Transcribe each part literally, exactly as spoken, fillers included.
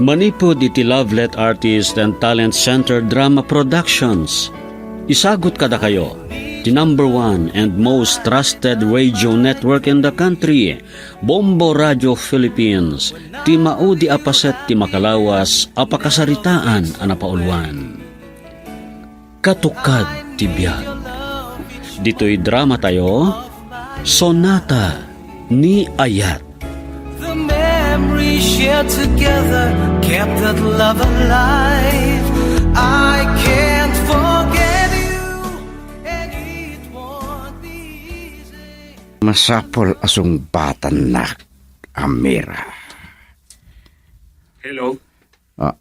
Manipud iti Lovelet Artist and Talent Center Drama Productions, isagut kadakayo ti number one and most trusted radio network in the country, Bombo Radio Philippines, ti maudi a paset ti makalawas a pakasaritaan a napauluan. Katukad ti biag. Ditoy dramatayo, Sonata ni Ayat. The memories shared together kept that love alive. I can't forget you, and it won't be easy. Masapul a sungbatannak, Amira. Hello? Ah,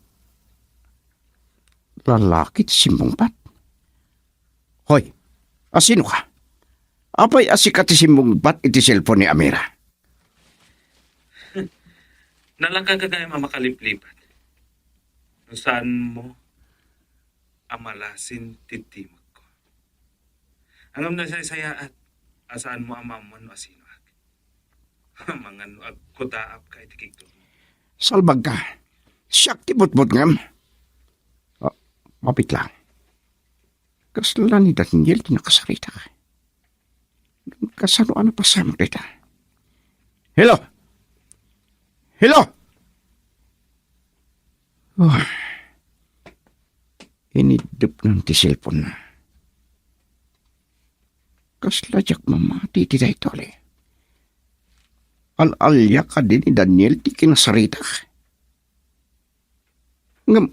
lalaki ti simmungbat? Hoy, asino ka? Apay a sika ti simmungbat iti cellphone ni Amira? Nalaka ka gayam a makaliplipat. No saan mo a malasin ti dimagko. Ngem nasaysayaat a saan mo a maammuan no asinoak. Amangan no agkudaap ka iti kigtot mo. Salbag ka. Siak ti butbutngem. Ah, mapit lang. Kasla ni Daniel ti nakasarita. Kasano a napasamak dayta? Hello? Hello? Oh. Iniddepnan ti cellphone na. Kasla diak mamati iti daytoy. Al-alia kadi ni Daniel ti kinasarita. Ngem,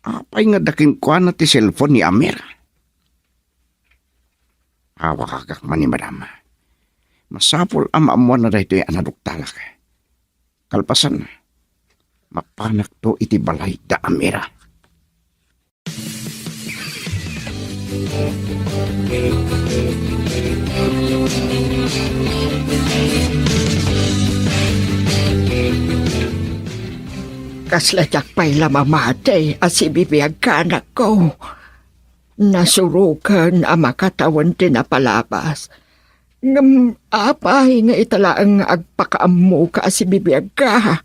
apay nga adda kenkuana ti cellphone ni Amira? Awagagak man ni Madam. Masapul a maammuanna daytoy a naduktalak. Kalpasanna, mapanakto iti balay da Amira. Kasla diak pay la mamati a sibibiag ka, anakko. Nasuroken a makatawen ti napalabas. Ngem apay nga ita laeng nga agpakaammoka a sibibiag ka?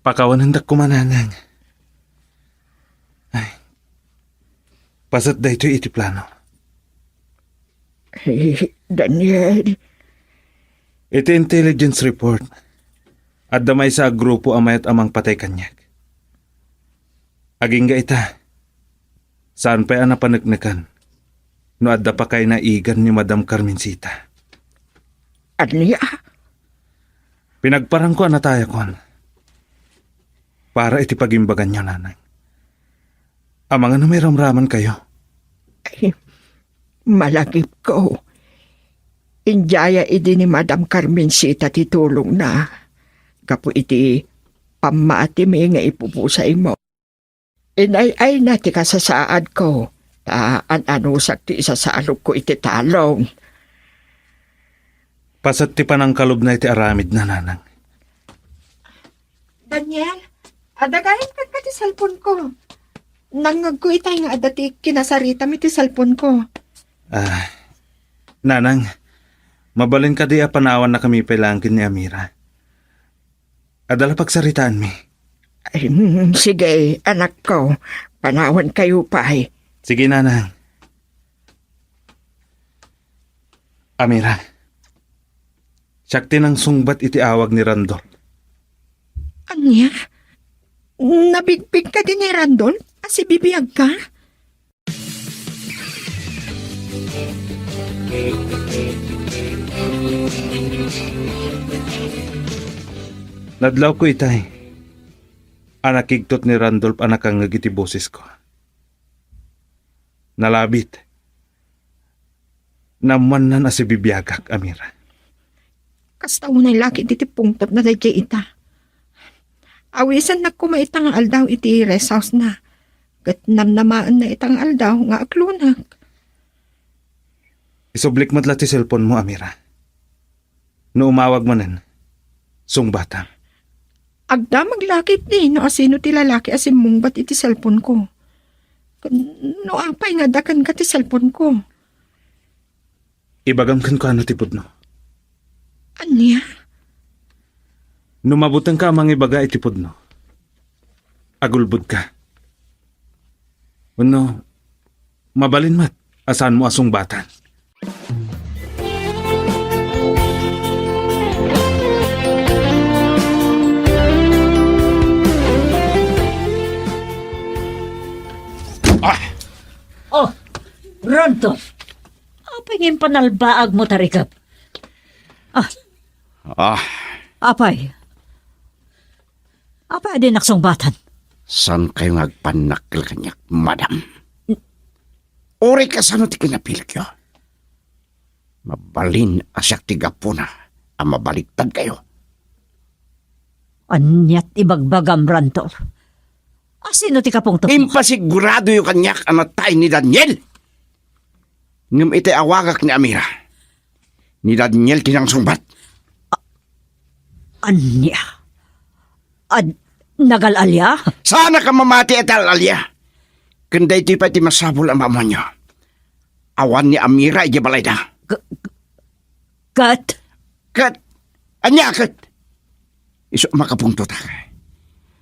Pakawanendak koma, Nanang. Ay. Paset daytoy iti plano. Eh, Daniel. Iti intelligence report, adda maysa a grupo a mayat a mangpatay kaniak. Agingga ita, saan pay a napaneknekan no adda pakay naigan ni Madam Carmencita. Ania? Pinagparangko a natayakon para iti pagimbaganyo, Nanang. Amangan no mairamramankayo. Ay, malagipko. Idiaya idi ni Madam Carmencita ti tulongna gapu iti pammatimi nga ipupusaymo. Inay-ayna ti kasasaadko, ta an-anusak ti isasalukko iti talong. Paset ti panangkalubna iti aramidna, Nanang. Daniel, adda gayam kenka ti cellphone ko. Nangngegko itay nga adda ti kinasaritam iti cellphone ko. Ah, Nanang, mabalin kadi a panawannakami pay laeng ken ni Amira? Adda la pagsaritaanmi. Ay, mm, sige, anakko. Panawankayo pay. Sige, Nanang. Amira, siak ti nangsungbat iti awag ni Randolph. Ania? Nabigpig kadi ni Randolph a sibibiag ka? Nadlawko itay a nakigtot ni Randolph a nakangngeg iti bosesko. Nalabit. Naammoannan a sibibiagak, Amira. Kasta unay la ketdi ti pungtotna daydiay ita. Awisennak koma ita nga aldaw iti rest house-na. Ket namnamaenna ita nga aldaw nga aglunak. Isublik met la ti cellphone mo, Amira. No umawag manen, sungbatam. Agdamag la ketdi no asino ti lalaki a simmungbat iti cellphone ko. Ken no apay nga adda kenka ti cellphone ko. Ibagam kenkuana ti pudno. Ania? No mabutengka a mangibaga iti pudno, agulbodka. Wenno, mabalin met a saanmo a sungbatan. Ah! Oh, Ronto. Apay nga impanalbaag mo, Tarikap? Ah. Ah. Apay? Apay a dinak sungbatan? Saan kayo nga agpannakkel kaniak, madam? Uray kasano ti kinabilegyo? Mabalin a siak ti gapuna a mabaliktad kayo. Aniat ibagbagam, Randolph? Asino ti kapungtot mo? Impasiguradoyo kaniak a natay ni Daniel. Ngem iti awagak ni Amira, ni Daniel ti nangsungbat. A-, ania? Ad-, nagal-alia? Saanak a mamati a tal-alia. Ken daytoy pay ti masapul a maammoanyo. Awan ni Amira idiay balayda. K-, k-, ket? Ket, ania ket? Isu a makapungtotak.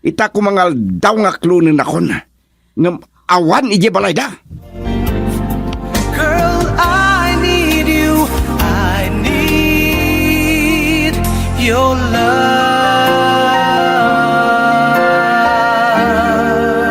Ita koma nga aldaw nga aklonennakon. Ngem awan idiay balayda. Girl, I need you. I need your love. Mm.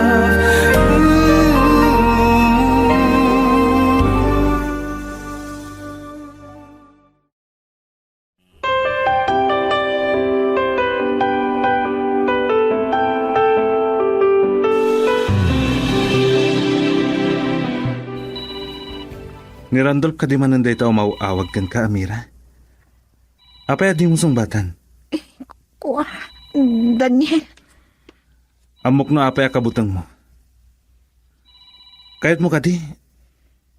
Ni Randolph kadi manen dayta umaw-awag kenka, Amira? Apay a dimo sungbatan? Eh, kua, Daniel. Ammok no apay a kabutengmo. Kayatmo kadi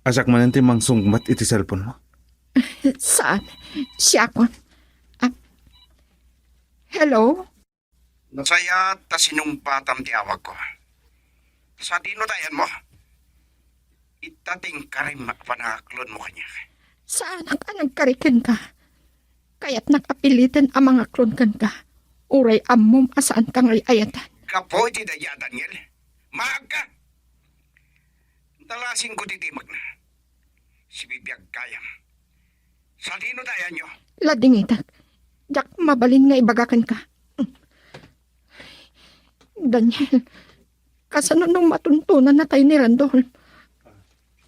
a siak manen ti mangsungbat iti cellphone-mo? Saan? Siakon. Ah, hello? Nasayaat ta sinungbatam ti awagko. Sadino ti ayanmo? Ita ti inkarim a panangaklonmo kaniak. Saanak a nagkari kenka. Kayatnak a piliten a mangaklon kenka. Uray ammom a saanka nga ay-ayatan. Gapu iti daydi a Daniel, maagka. Nalasinko ti timekna. Sibibiag gayam. Sadino ti ayanyo? Ladingitak. Diak mabalin nga ibaga kenka. Daniel, kasano no matuntunan natay ni Randolph?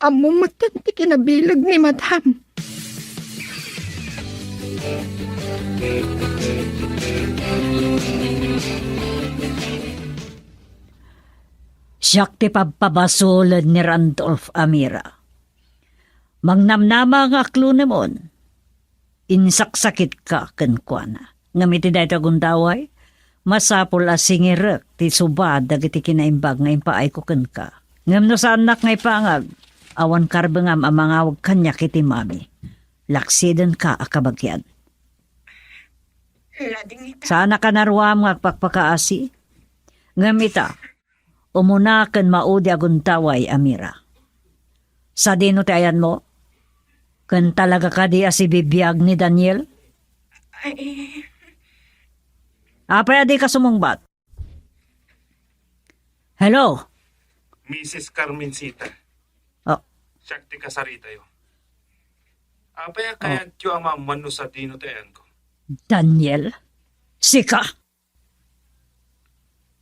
Ammom metten ti kinabileg ni Madam. Siak ti pabpabasolen ni Randolph, Amira. Mangnamnama nga aklonemon, insaksakitka kenkuana. Ngem iti daytoy a gundaway, masapul a singirek ti suba dagiti kinaimbag nga impaayko kenka. Ngem no saannak nga ipangag, awan karbengam a mangawag kaniak iti mami. Laksidenka a kabagian. Ladingita. Saanak a naruam nga agpakpakaasi. Ngem ita, umuna ken maudi a gundaway, Amira. Sadino ti ayanmo? Ken talaga kadi a sibibiag ni Daniel? Ay. Apay a dika sumungbat? Hello? Missus Carmencita. Oh. Siak ti kasaritayo. Apay a kayatyo a maammuan no sadino ti ayanko? Daniel? Sika?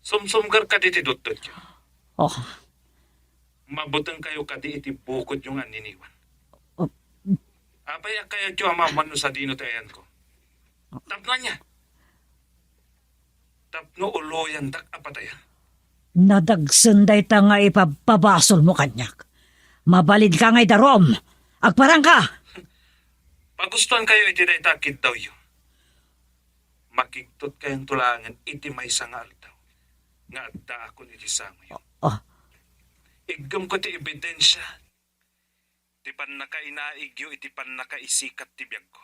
Sumsumgar kadi ti dutdutyo? Oh. Mabutengkayo kadi iti bukodyo nga anniniwan? Oh. Apay a kayatyo a maammuan no sadino ti ayanko? Tapno ania? Tapno uloyandak a patayan. Nadagsen dayta nga ipabpabasolmo kaniak. Mabalinka nga idarum. Agparangka! Pagustoankayo iti dayta a kiddawyo. Makigtotkayonto laengen iti maysa nga aldaw nga addaakon iti sangoyo. Ah. Iggemko ti ebidensia ti pannakainaigyo iti pannakaisikat ti biagko.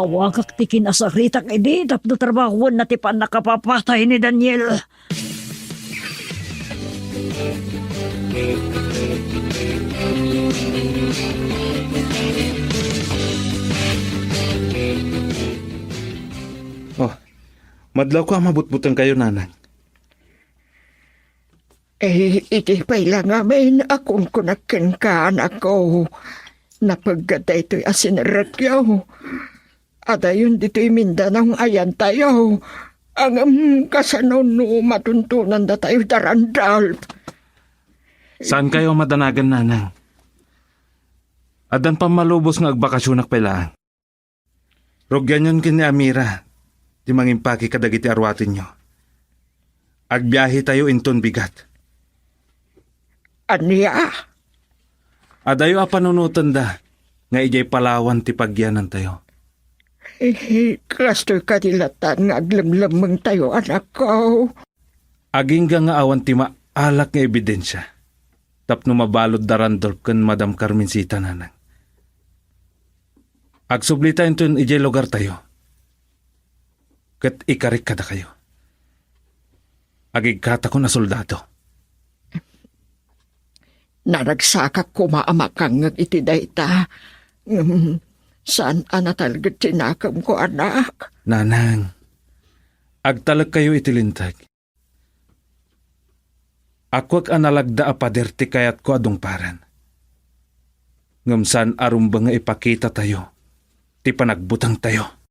Awagak ti kinasaritak idi tapno trabahuenna ti pannakapapatay ni Daniel. Madlawko a mabutbutengkayo, nanang. Eh, idi pay la ngamin a kunkunak kenka, anakko, napeggad daytoy a sinerrekyo. Adayon ditoy Mindanao nga ayantayo. Ngem kasano no matuntonandatayo da Randolph? Saankayo a madanagan, nanang. Addan pammalubos nga agbakasionak pay laeng. Rugianyon ken ni Amira ti mangimpaki kadagiti aruatenyo. Agbiahetayo inton bigat. Ania? Adayo a panunotenda nga idiay Palawan ti pagyanantayo. Eh, kastoy kadi latan nga aglemlemmengtayo, anakko? Agingga nga awan ti maalak nga ebidensia tapno mabalud da Randolph ken Madam Carmencita, nanang. Agsublita inton idiay lugartayo, ket ikarik kadakayo. Agigkatakon a soldado. Naragsakak koma a makangngeg iti dayta. Ngem saan a natalged ti nakemko, anak. Nanang, agtalekkayo iti linteg. Akuak a nalagda a pader ti kayatko a dungparen. Ngem saan a rumbeng nga ipakitatayo ti panagbutangtayo.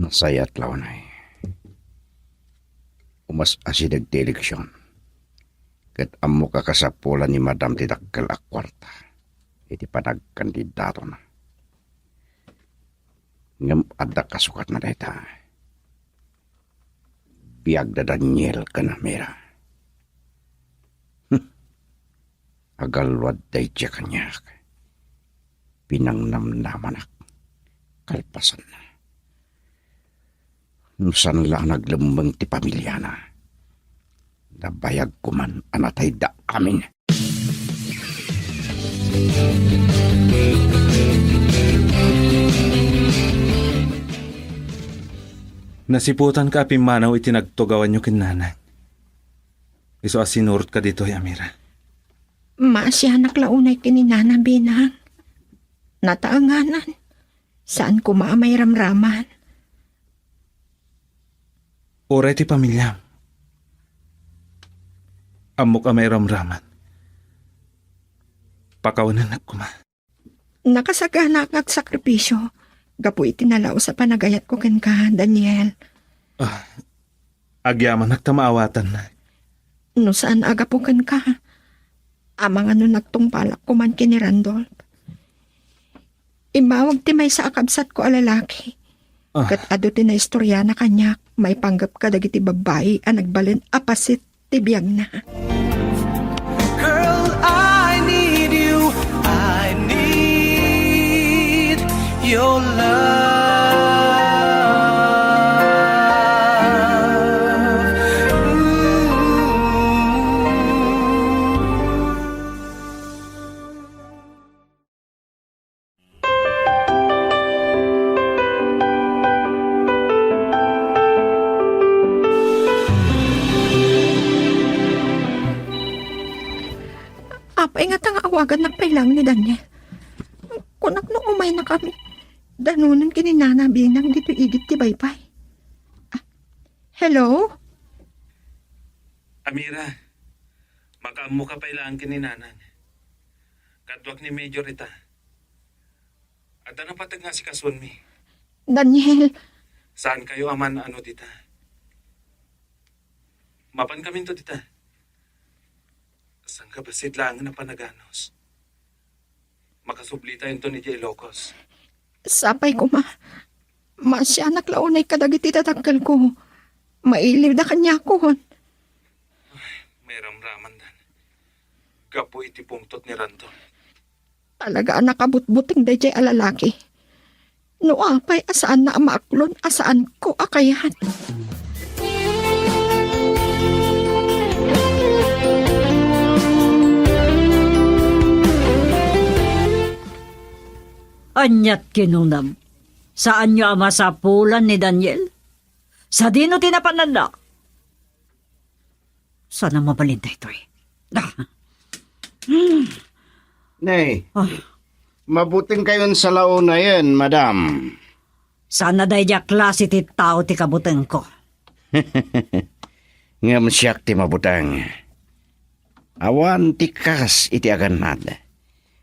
Nasayaat la unay. Umas-asideg ti eleksion. Ket ammok a kasapulan ni Madam ti dakkel a kuarta iti panagkandidatona. Ngem adda kasukatna dayta. Biag da Daniel ken Amira. Hm. Agalluad daydiay kaniak. Pinangnamnamanak kalpasanna. No saan la a naglemmeng ti pamiliana, nabayag koman a natayda amin. Nasiputanka a pimmanaw iti nagtugawanyo ken nanang. Isu a sinurotka ditoy, Amira. Maasianak la unay ken ni Nana, Binang. Nataenganan. Saan koma a mairamraman. Uray ti pamiliam. Ammok a mairamraman. Pakawanennak koma. Nakasaganaak nga agsakripisio gapu iti nalaus a panagayatko kenka, Daniel. Ah, agyamanak ta maawatannak. No saan a gapu kenka, amangan no nagtungpalak koman ken ni Randolph. Immawag ti maysa a kabsatko a lalaki. Ah. Ket adu ti naistoriana kaniak maipanggep kadagiti babbai a nagbalin a paset ti biagna. Girl, I need you. I need your love. Ooh. Apay ngata nga awagannak pay laeng ni Daniel? Kunak no umaynakami, danonen ken ni Nana Binang ditoy igid ti baybay. Ah, hello? Amira, makaammoka pay laeng ken ni Nanang. Kaduak ni Major ita. Adda napateg nga asikasuenmi. Daniel! Saankayo a man-ano dita? Mapankaminto dita. Sangkabassit laengen a panaganus. Makasublita inton idiay Ilocos. Sapay koma. Maasianak la unay kadagiti dadakkelko. Mailiwda kaniakon. Ay, mairamramandan. Gapu iti pungtot ni Randolph. Talaga a nakabutbuteng daydiay a lalaki. No apay a saanna a maaklon a saanko a kayat. Aniat kinunam? Saanyo a masapulan ni Daniel? Sadino ti napananna? Saan a mabalin daytoy? Ah. Hmm. Nay, ah, mabuteng kayon salaonayen, madam. Saan a daydiay a klase ti tao ti kabutengko. Ngem siak ti mabuteng. Awan ti kas iti agannad.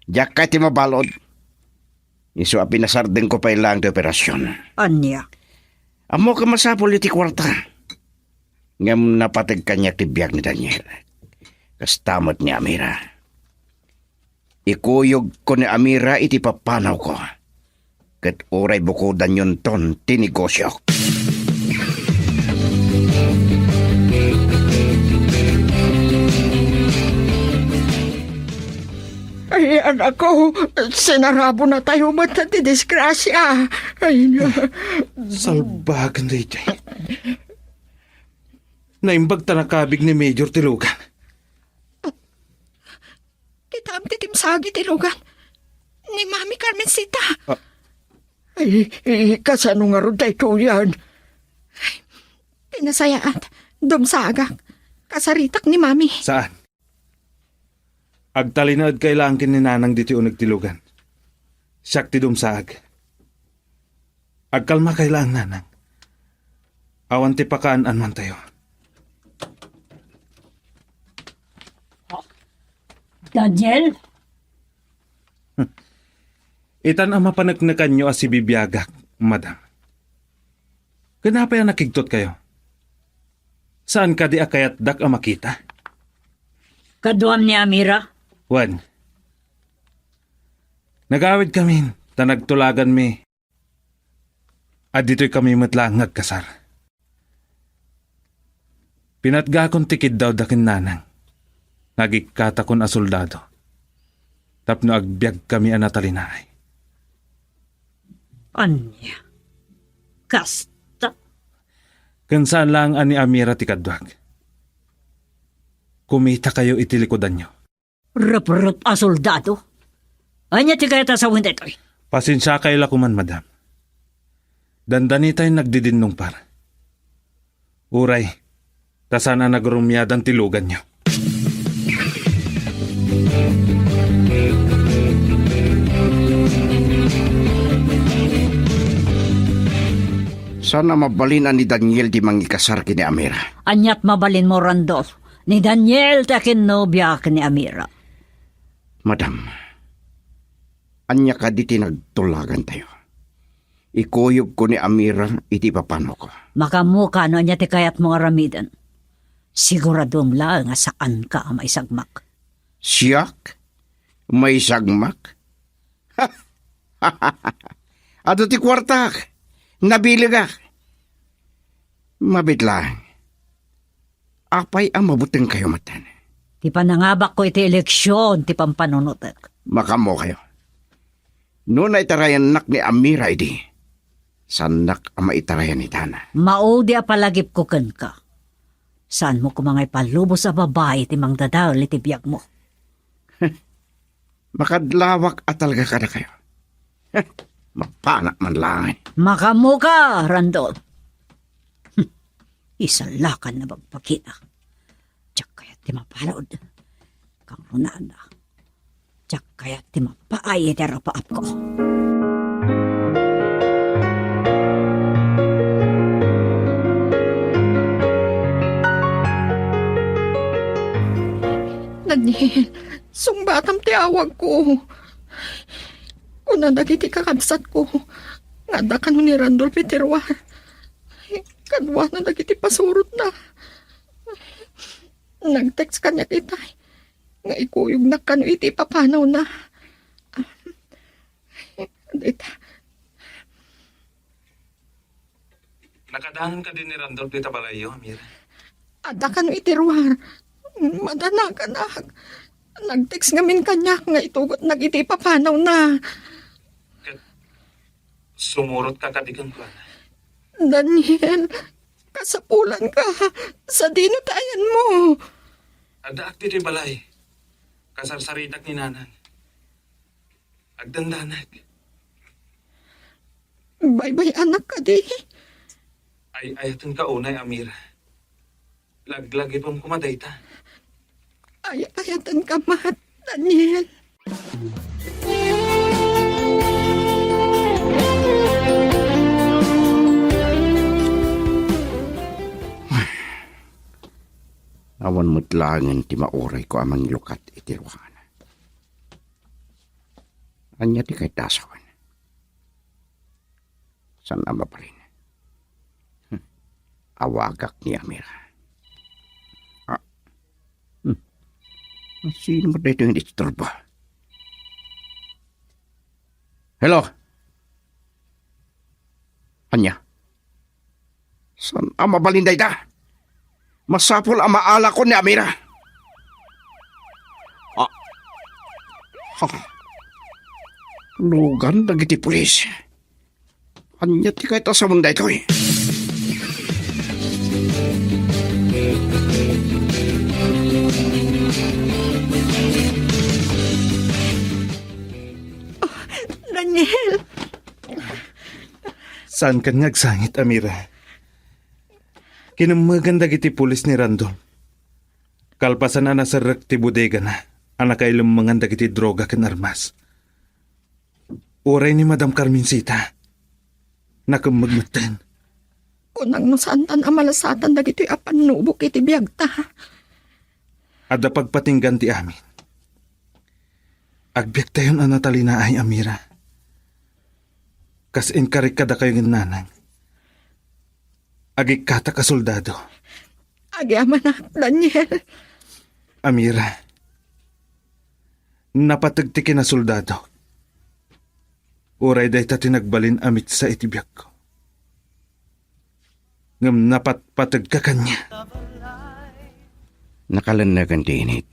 Diak kayat ti mabalud. Isu a pinasardengko pay laeng ti operasion. Ania? Ammok a masapul iti kuarta. Ngem napateg kaniak ti biag ni Daniel. Kasta met ni Amira. Ikuyogko ni Amira iti papanawko. Ket uray bukodanyonton ti negosiok. Ay, anakko, sinarabonatayo met ti disgrasia. Ay, na. Salbagen daytoy. Naimbag ta nakabig ni Major Tilugan. Kitaem ti dimsag iti lugan ni Mami Carmencita. Ah. Ay, ay, kasano ngarud daytoyen? Pinasayaat, dumsagak. Kasaritak ni Mami. Saan? Agtalinaedkay laeng ken ni Nanang ditoy uneg ti lugan. Siak ti dumsaag. Agkalmakay laeng, Nanang. Awan ti pakaan-anoantayo. Daniel? Itan a mapaneknekanyo a sibibiagak, madam. Ken apay a nakigtotkayo? Saan kadi a kayatdak a makita? Kaduam ni Amira? Wen. Nagawidkamin, ta nagtulaganmi a ditoy kami met laeng nga agkasar. Pinatgakon ti kiddawda ken Nanang nga agikkatakon a soldado tapno agbiagkami a natalinaay. Ania? Kasta? Ken saan laeng a ni Amira ti kaduak. Kumitakayo iti likudanyo. Reprep a soldado? Ania ti kayat a sawen daytoy? Pasensiakayo la koman, madam. Dandanitayon nagdidinnungpar. Uray, ta saan a nagrumiadan ti luganyo. Saan a mabalin a ni Daniel ti mangikasar ken ni Amira. Aniat mabalinmo, Randolph? Ni Daniel ti akinnobia ken ni Amira. Madam, ania kadi ti nagtulagantayo? Ikuyogko ni Amira iti papanawko. Makaammoka no ania ti kayatmo nga aramiden. Siguradom laeng a saanka a maisagmak. Siak? Maisagmak? Adu ti kuartak. Nabilegak. Mabiit laeng. Apay a mabutengkayo metten? Ti panangabakko iti eleksion ti pampanunotek. Makaammokayo. No naitarayannak ni Amira idi, saannak a maitarayan itana. Maudi a palagipko kenka. Saanmo koma nga ipalubos a babai ti mangdadael iti biagmo. Makadlawak a talaga kadakayo. Mapanak man laeng. Makaammoka, Randolph. Isalakan na bagbagina. Diak kayat ti mabalud. Kangrunaan na. Diak kayat ti mapaay iti arapaapko. Daniel, sungbatam ti awagko. Kuna dagiti kakabsatko nga adda kano ni Randolph iti ruar. Kaduana dagiti pasurotna. Nag-text kaniak itay nga ikuyognak kano iti ipapanawna. Dita. Nakadangan kadi ni Randolph dita balayyo, Amira? Adda kano iti ruar. Madanaganak. Nag-text ngamin kaniak nga itugotnak iti ipapanawna. Ket sumurotka kadi kenkuana? Daniel, kasapulanka. Sadino ti ayanmo? Addaak ditoy balay. Kasarsaritak ni Nanang. Agdandanek. Baybay-anak kadi? Ay-ayatenka unay, Amira. Laglagipem koma dayta. Ay-ayatenka met, Daniel. Awan met laengen ti maurayko a mangilukat iti ruana. Ania ti kayatko a sawen? Saan a mabalin? Hmm. Awagak ni Amira. Ah. Hmm. Sino man daytoy nga istorbo? Hello? Ania? Saan a mabalin dayta? Masapul a maalakon ni Amira. Ah. Ah. Lugan dagiti pulis. Ania ti kayatko a sawen daytoy? Daniel! Saankan nga agsangit, Amira. Kinummegan dagiti pulis ni Randolph. Kalpasan a naserrek ti bodegana a nakailemmengan dagiti droga ken armas. Uray ni Madam Carmencita, nakemmeg metten. Kunak no saantan a malasatan dagitoy a pannubok iti biagta. Adda pagpatinggan ti amin. Agbiagtayon a natalinaay, Amira. Kas inkarik kadakayo ngem nanang. Agikkatak a soldado. Agyamanak, Daniel. Amira, napateg ti kinasoldadok. Uray dayta ti nagbalin a mitsa iti biagko. Ngem napatpategka kaniak. Nakalenneken ti init.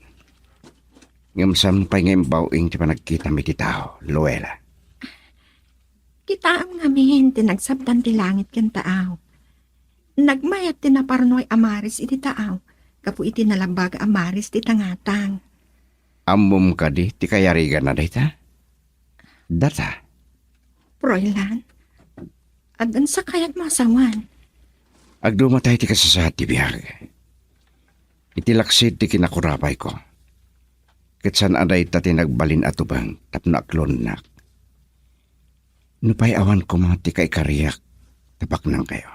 Ngem saan pay nga imbaw-ing ti panagkitam iti tao, Luella. Kitaem ngamin ti nagsabdan ti langit ken taaw. Nagmayat ti naparnuay a maris iti taaw gapu iti nalabag a maris ti tangatang. Ammom kadi ti kayariganna dayta? Data. Froilan, addan sakayak masawan. Agdumatay ti kasasaad ti biag. Iti laksid ti kinakurapayko. Ket saan a dayta ti nagbalin a tubeng tapno aklonnak. Nupay awan koma ti kaikariak, tapaknangkayo.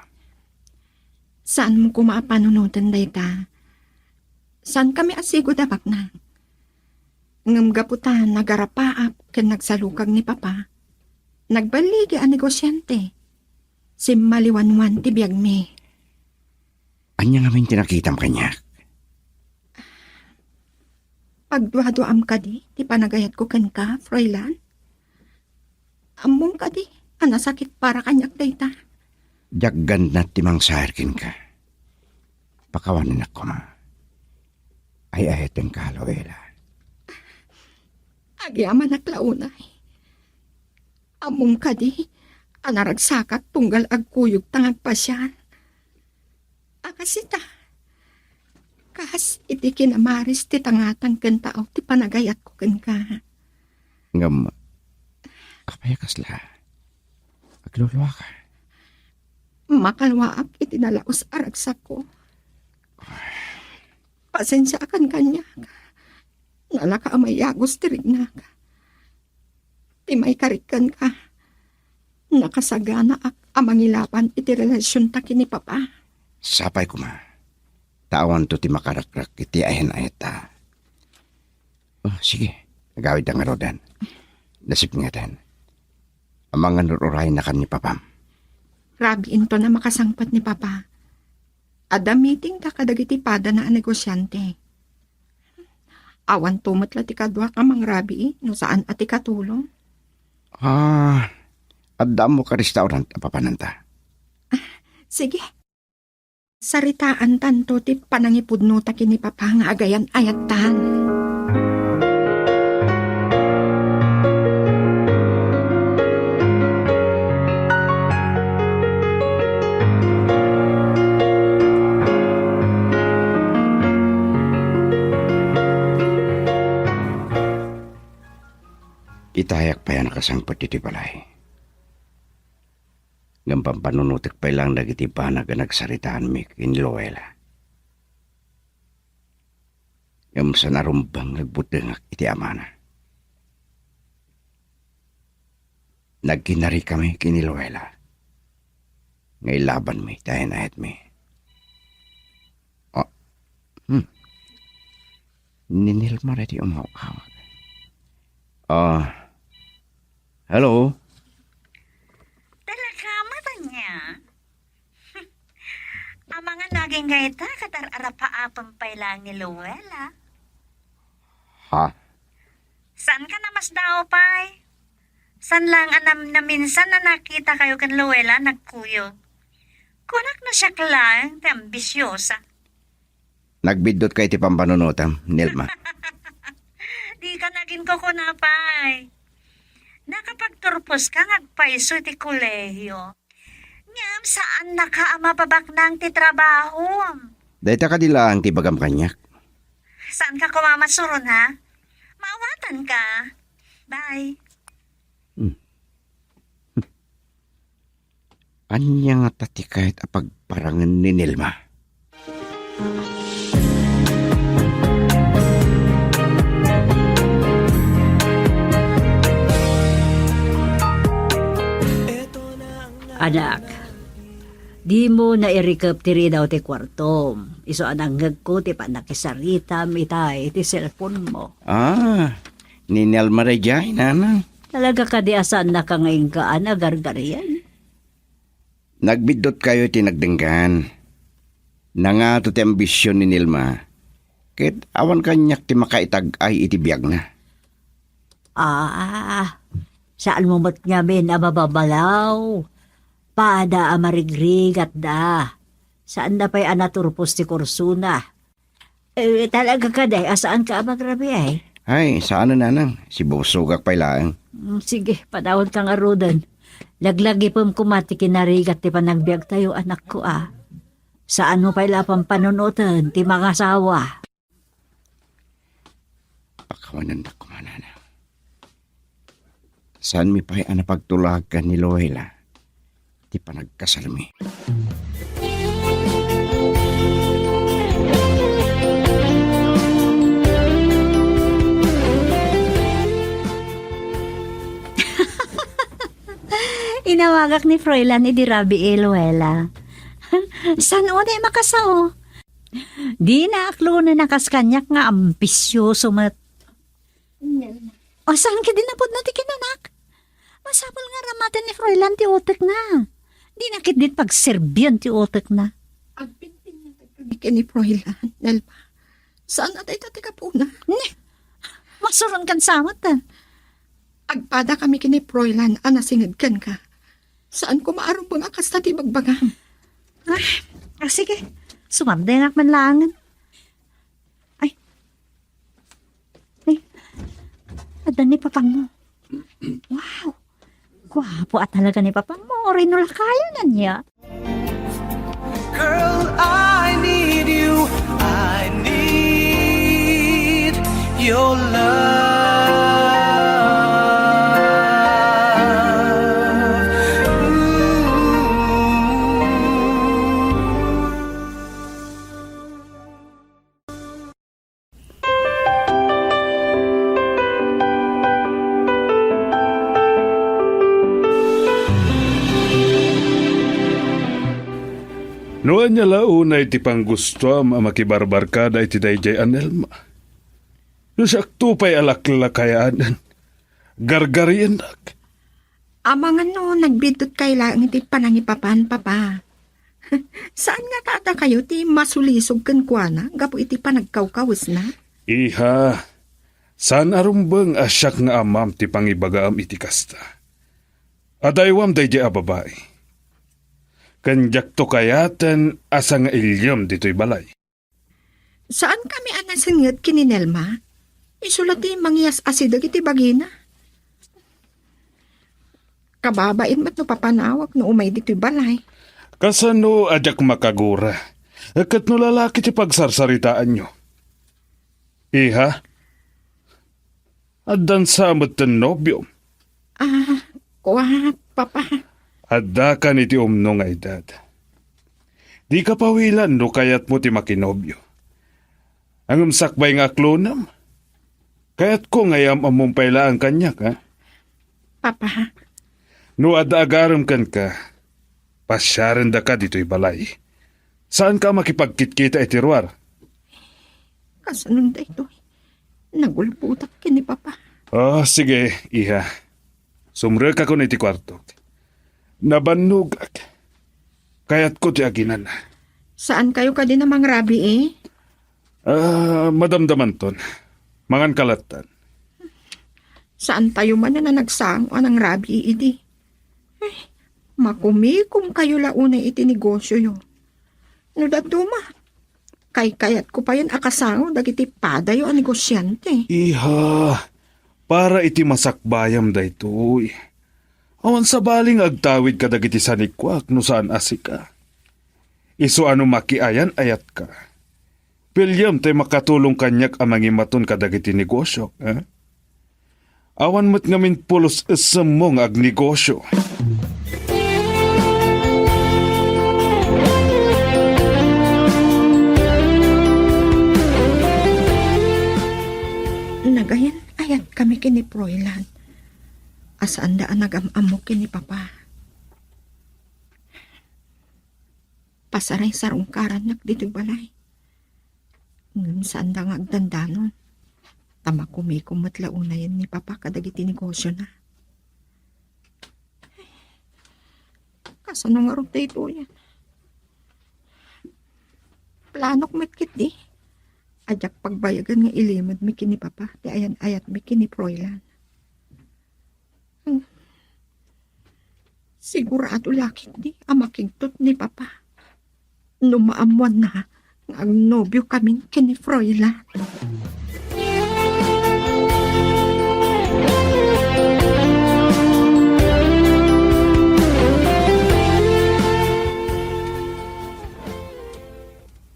Saanmo koma a panunoten dayta. Saankami a sigud a baknang. Ngem gapu ta nagarapaap ken nagsalukag ni Papa, nagballigi a negosiante. Simmaliwanwan ti biagmi. Ania ngamin ti nakitam kaniak? Pagduaduaam kadi ti panagayatko kenka, Froilan? Ammom kadi a nasakit para kaniak dayta? Diak gannat ti mangsaer kenka. Pakawanenak koma. Ay-ayatenka, Luella. Agyamanak la unay. Ammom kadi a naragsakak tunggal agkuyogta nga agpasiar? A kas ita, kas iti kinamaris ti tangatang ken taaw ti panagayatko kenka. Ngem, apay a kasla? Agluluaka. Makalwaak iti nalaus a ragsakko. Pasensiaakan kaniak. Nalaka a mayagos ti riknak. Ti maikarik kenka, nakasaganaak a mangilaban iti relasionta ken ni Papa. Sapay koma, ta awanto ti makarakrak iti ayan-ayatta. Oh, sige, agawidta ngaruden. Nasipngetan. Amangan ur-uraynakan ni Papam. Rabiinton a makasangpet ni Papa. Adda meetingda kadagiti padana a negosiante. Awanto met la ti kaduak a mangrabii no saan a ti katulong. Ah, adda ammo ka restaurant a papananta? Ah, sige. Saritaantanto ti panangipudnota ken ni Papa nga agayan-ayattan. Itayak pay a nakasangpet iti balay. Ngem pampanunotek pay laeng dagiti banag a nagsaritaanmi ken ni Luella. Ngem saan a rumbeng nga agbutingak iti amana. Nagkinarikami ken ni Luella nga ilabanmi ti ayan-ayatmi. Ah, hmm. Ni Nelma daytoy umaw-awag. Ah, hello? Talaga, Matanya? Amangan no agingga ita, ket ar-arapaapem pay laeng ni Luella. Ha? Saan ka namasdaaw pay? Saan laeng a nam-, naminsan a nakitakayo ken Luella nagkuyog? Kunak no siak laeng ti ambisiosa. Nagbiddut ka iti pampanunotam, Nelma. Di ka nagin kukuna pay. Nakapagturpos ka nga agpayso iti kolehiyo. Ngem saannaka a mapabaknang ti trabahom. Dayta kadi laeng ti ibagam kaniak. Saan ka koma masuron, ha? Maawatan ka. Bye. Hmm. Ania ngata ti kayat a pagparangen ni Nelma? Anak, dimo nairikep ti ridaw ti kuartom. Isu a nangngegko ti pannakisaritam ita iti cellphone mo. Ah, ni Nelma daydiay, nanang. Talaga kadi a saannaka nga inggaan a gargarian? Nagbidduttayo iti nagdenggan. Nangato ti ambision ni Nelma, ket awan kaniak ti makaitag-ay iti biagna. Ah, saanmo met ngamin a mababalaw. Pada a marigrigatda. Saanna pay a naturpos ti kursona. Eh, talaga kadi a saanka a magrabiay? Ay, saan a, nanang. Sibusogak pay laeng. Mm, sige, padawanka ngaruden. Laglagipem koma ti kinarigat ti panagbiagtayo, anakko, a. Saanmo pay la a pampanunoten ti mangasawa. Pakawanendak koma, nanang. Saanmi pay a napagtulagan ni Luella ti panagkasarmi. Inawagak ni Froilan idi rabii, Luella. Saan unay makasao? Dina aklonen a kas kaniak nga ambisioso met. O, saan ketdi napudno ti kinanak? Masapul nga aramaten ni Froilan ti utekna. Dina ketdi pagserbian ti utekna. Agpinpinatag kami ken ni Froilan, Nelma. Saan a dayta ti gapuna? Ne, masuron kan samet, a. Agpada kami ken ni Froilan a nasinged kenka. Saan koma a rumbeng a kasta ti ibagbagam. Ay, ah, sige. Sumardengak man laengen. Ay. Ay. Adda ni papangmo. Wow. Guapo a talaga ni papangmo. Uray no lakayon ania. Girl, I need you. I need your love. Ooh. No ania la unay ti panggustoam a makibarbarkada iti daydiay a Nelma? No siakto pay a laklakayadan, gargariennak. Amangan no nagbiddut kay laeng iti panangipapan, Papa. Saan nga kaadakayo ti masulisog kenkuana gapu iti panagkawkawesna? Iha, saan a rumbeng a siak nga amam ti pangibagaam iti kasta. Adaywam daydiay a babai. Ken diakto kayaten a sangailiem ditoy balay. Saankami a nasengngeg ken ni Nelma? Isu la ti mangyas-asideg iti bagina. Kababain met no papanawak no umay ditoy balay. Kasano a diak makagura? Ket no lalaki ti pagsarsaritaanyo? Iha, addan sa met ten nobiom? Ah, kua, Papa. Addakan iti umno nga edad. Dika pawilan no kayatmo ti makinobio. Ngem sakbay nga aklonem, kayatko nga iyam-ammom pay laeng kaniak, ha? Papa. No adda agarem kenka, pasiarendaka ditoy balay. Saanka a makipagkitkita iti ruar. Kasano daytoy? Nagulbotak ken ni Papa. Oh, sige, iha. Sumrekakon iti kuartok. Nabannogak. Kayatko ti aginan. Saankayo kadi a mangrabii? Ah, madamdamanton. Manganka lattan. Saantayo manen a nagsango a nangrabii idi. Eh, makumikomkayo la unay iti negosioyo. No dadduma, kaykayatko payen a kasango dagiti padayo a negosiante. Iha, para iti masakbayam daytoy. Awan sabali nga agtawid kadagiti sanikuak no saan a sika. Isu a no makiayan-ayatka, piliam tay makatulong kaniak a mangimaton kadagiti negosiok, eh? Awan met ngamin pulos essemmo nga agnegosio. Nagayan-ayatkami ken ni Froilan a saanda a nagam-ammo ken ni Papa. Pasareng-sarungkarannak ditoy balay. Ngem saanda nga agdandanon, ta makumikom met la unayen ni Papa kadagiti negosiona. Kasano ngarud daytoyen? Planok met ketdi a diak pagbayagan nga ilimedmi ken ni Papa ti ayan-ayatmi ken ni Froilan. Hmm. Sigurado la ketdi a makigtot ni Papa no maammoanna nga agnobiokamin ken ni Froilan.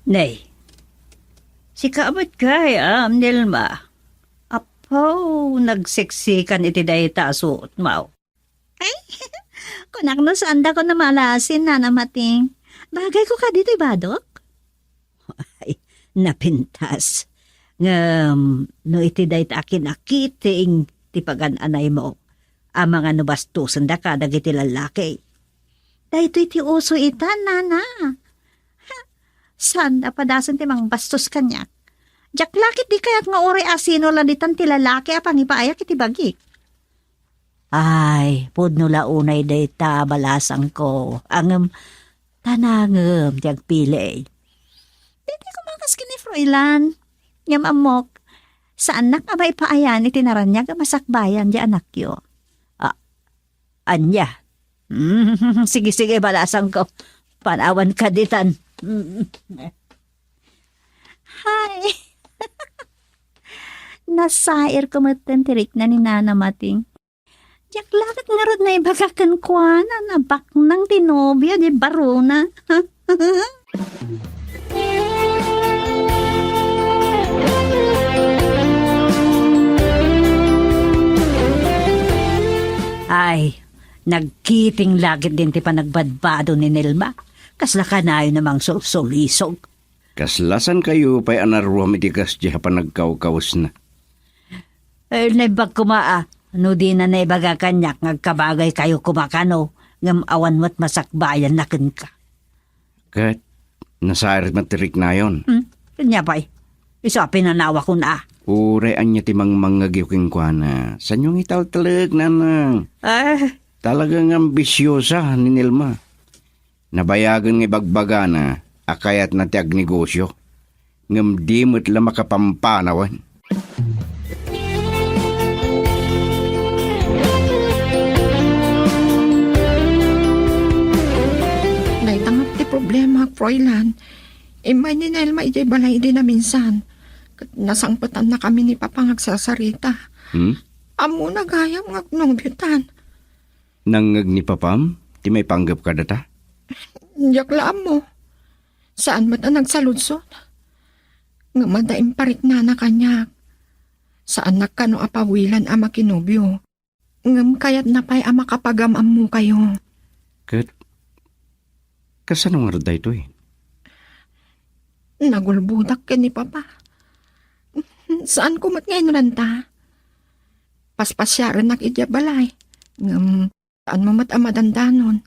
Nay, sika met gayam, Nelma. Apo, nagseksikan iti dayta a suotmo. Ay, kunak no saandakon a maalasin, Nana Mating. Bagayko kadi toy badok? Ay, napintas. Ngem, no iti dayta a kinakiting ti pagan-anaymo, amangan no bastosendaka dagiti lallaki. Daytoy ti uso ita, Nana. Ha? Saan a padasen ti mangbastos kaniak? Diak la ketdi kayat nga uray asino la ditan ti lalaki a pangipaayak iti bagik. Ay, pudno la unay dayta, balasangko. Ngem, ta nangem ti agpili. Dayta koma kas ken ni Froilan. Ngem ammok, saannak a maipaayan iti naraniag a masakbayan ti anakyo. A-, ania? Mm, sige, sige, balasangko. Panawanka ditan. Mm. Hay! Nasairko metten ti rikna ni Nana Mating. Diak la ket ngarud naibaga kenkuana a baknang ti nobio di barona. Ay, nagkiting la ketdin ti panagbadbado ni Nelma. Kasla kanayon a mangsulsulisog. Kasla saankayo pay a naruam iti kasdiay a panagkawkawesna. Eh, naimbag koma a, no dina naibaga kaniak nga agkabagaykayo koma kano, ngem awan met masakbayanna kenka. Ket nasair met ti riknayon. Hmm? Ania pay? Isu a pinanawakon a. Uray ania ti mangmangngegyo kenkuana, saanyo nga italtalek, Nanang. Ah. Talaga nga ambisiosa ni Nelma. Nabayagen nga ibagbagana a kayatna ti agnegosio, ngem di met la makapampanawen. Dayta met ti problema, Froilan. Immay ni Nelma idiay balay idi naminsan, ket nasangpetannakami ni Papa nga agsasarita. Hmm? Ammona gayam nga agnobiotan. Nangngeg ni Papam ti maipanggep kadata? Diak la ammo. Saan met a nagsaludsod. Ngem adda impariknana kaniak. Saannak kano a pawilan a makinobio. Ngem kayatna pay a makapagam-ammokayo. Ket kasano ngarud daytoy? Nagulbodak ken ni Papa. Saanko met nga inuranta. Paspasiarennak idiay balay. Ngem saanmo met a madandanon.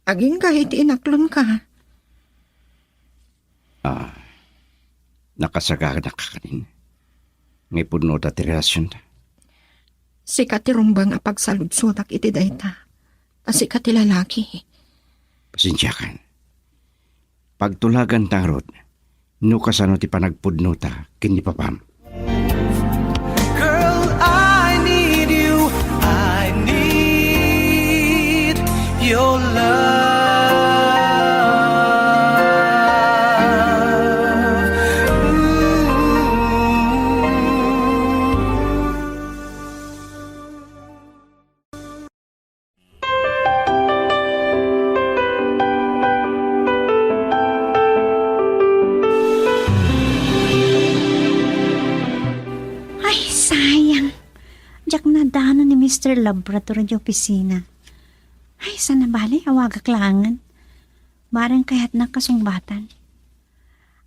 Agingga iti inaklonka. Ah, nakasaganakan nga ipudnota ti relasionta. Sika ti rumbeng a pagsaludsodak iti dayta. Ta sika ti lalaki. Pasensiakan. Pagtulaganta ngarud no kasano ti panagpudnota ken ni Papam. Girl, I need you. I need your love. Ooh. Ay, sayang. Diak nadanon ni Mister Labrador idiay opisina. Ay, saan a bale, awagak laengen. Bareng kayatnak kasungbatan.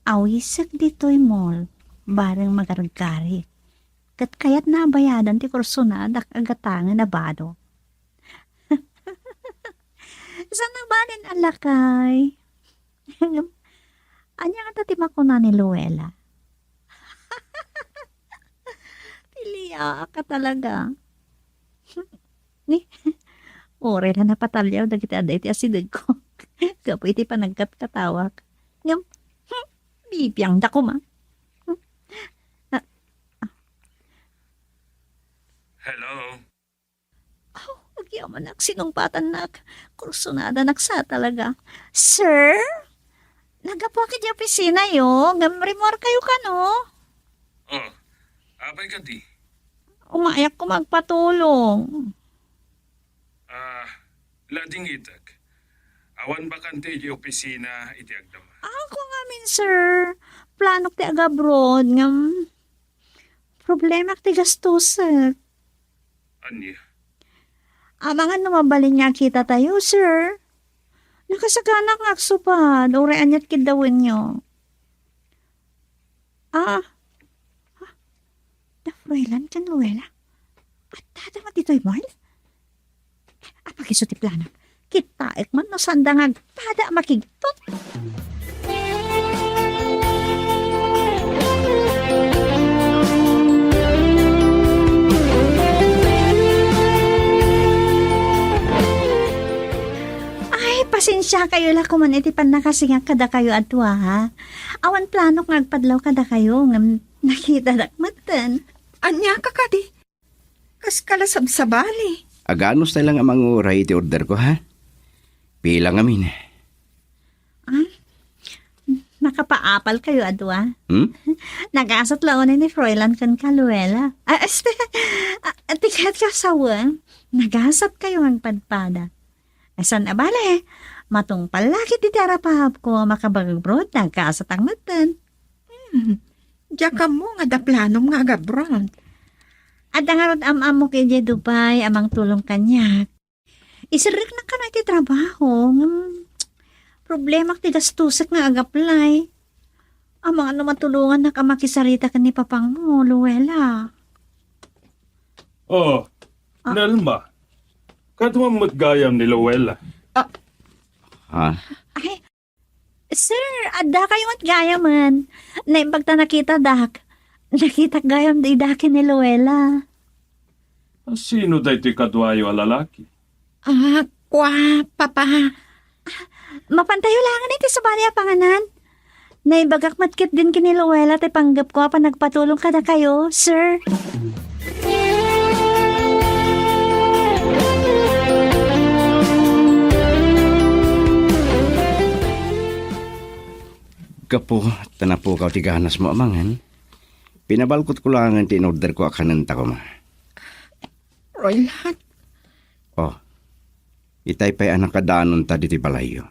Awisek ditoy mall, bareng magargarik. Ket kayatna a bayadan ti kursonadak a gatangen a bado. Saan a balen a lakay. Ania ngata ti makuna ni Luella? Piliaak talaga. Ni, uray la napataliaw dagiti adda iti asidegko. Gapu iti panagkatkatawak. Ngem, hmm, bibiangda koma. Hmm. Ah, ah. Hello? Oh, agyamanak, sinungbatannak. Kursunadanak sa talaga. Sir? Naggapuak iti opisinayo, ngem rimmuarkayo kano? Oh, apay kadi? Umayak koma agpatulong. Ah, ladingitek. Awan bakante iti opisina iti agdama. Ah, kua ngamin, sir. Planok ti agabroad, ngem problemak ti gastosek. Ania? Amangan no mabalin nga agkitatayo, sir. Nakasaganak nga agsupad, uray aniat kiddawenyo. Ah. Ah. Da Froilan ken Luella? Adda da met ditoy mall? Apay isu ti plano? Kitaek man no saanda nga agpada a makigtot. Ay, pasensiakayo la koman iti pannakasingak kadakayo a dua, ha? Awan planok nga agpadlaw kadakayo, ngem nakitadak metten. Ania ka kadi? Kaska la sabsabali. Aganus tay lang a manguray iti order ko, ha? Pila ngamin? Ah, makapaapal kayo a dua? Hmm? Nagasat la unay ni Froilan ken ka, Luella. Ah, este, ah, ti ket ka sawen, nagasat kayo nga agpadpada. Saan a bale, matungpal la ket iti arapaap ko, makabagbrod, nagkaasatak metten. Hmm, diak ammo nga adda planom nga agabroad. Adda ngarud am-ammok idiay Dubai a mangtulong kaniak. Iserreknak kano iti trabaho, ngem problemak ti gastosek nga agaplay. Amangan no matulongannak a makisarita ken ni papangmo, Luella. Oh, Ah. Nelma. Kaduam met gayam ni Luella. Ah. Ah. Ay, sir, adda kayo met gayamen. Naimbag ta nakitadak. Nakitak gayam dida ken ni Luella. Sino daytoy kaduayo a lalaki? Ah, kua, Papa. Ah, mapantayo langen iti sabali a panganan. Naibagak met ketdin ken ni Luella ti panggepko a panagpatulong kadakayo, sir. Gapu ta napukaw ti ganasmo a mangan, pinabalkotko langen ti inorderko a kanenta koma. Roylan. Oh, itay pay a nakadanonta ditoy balayyo.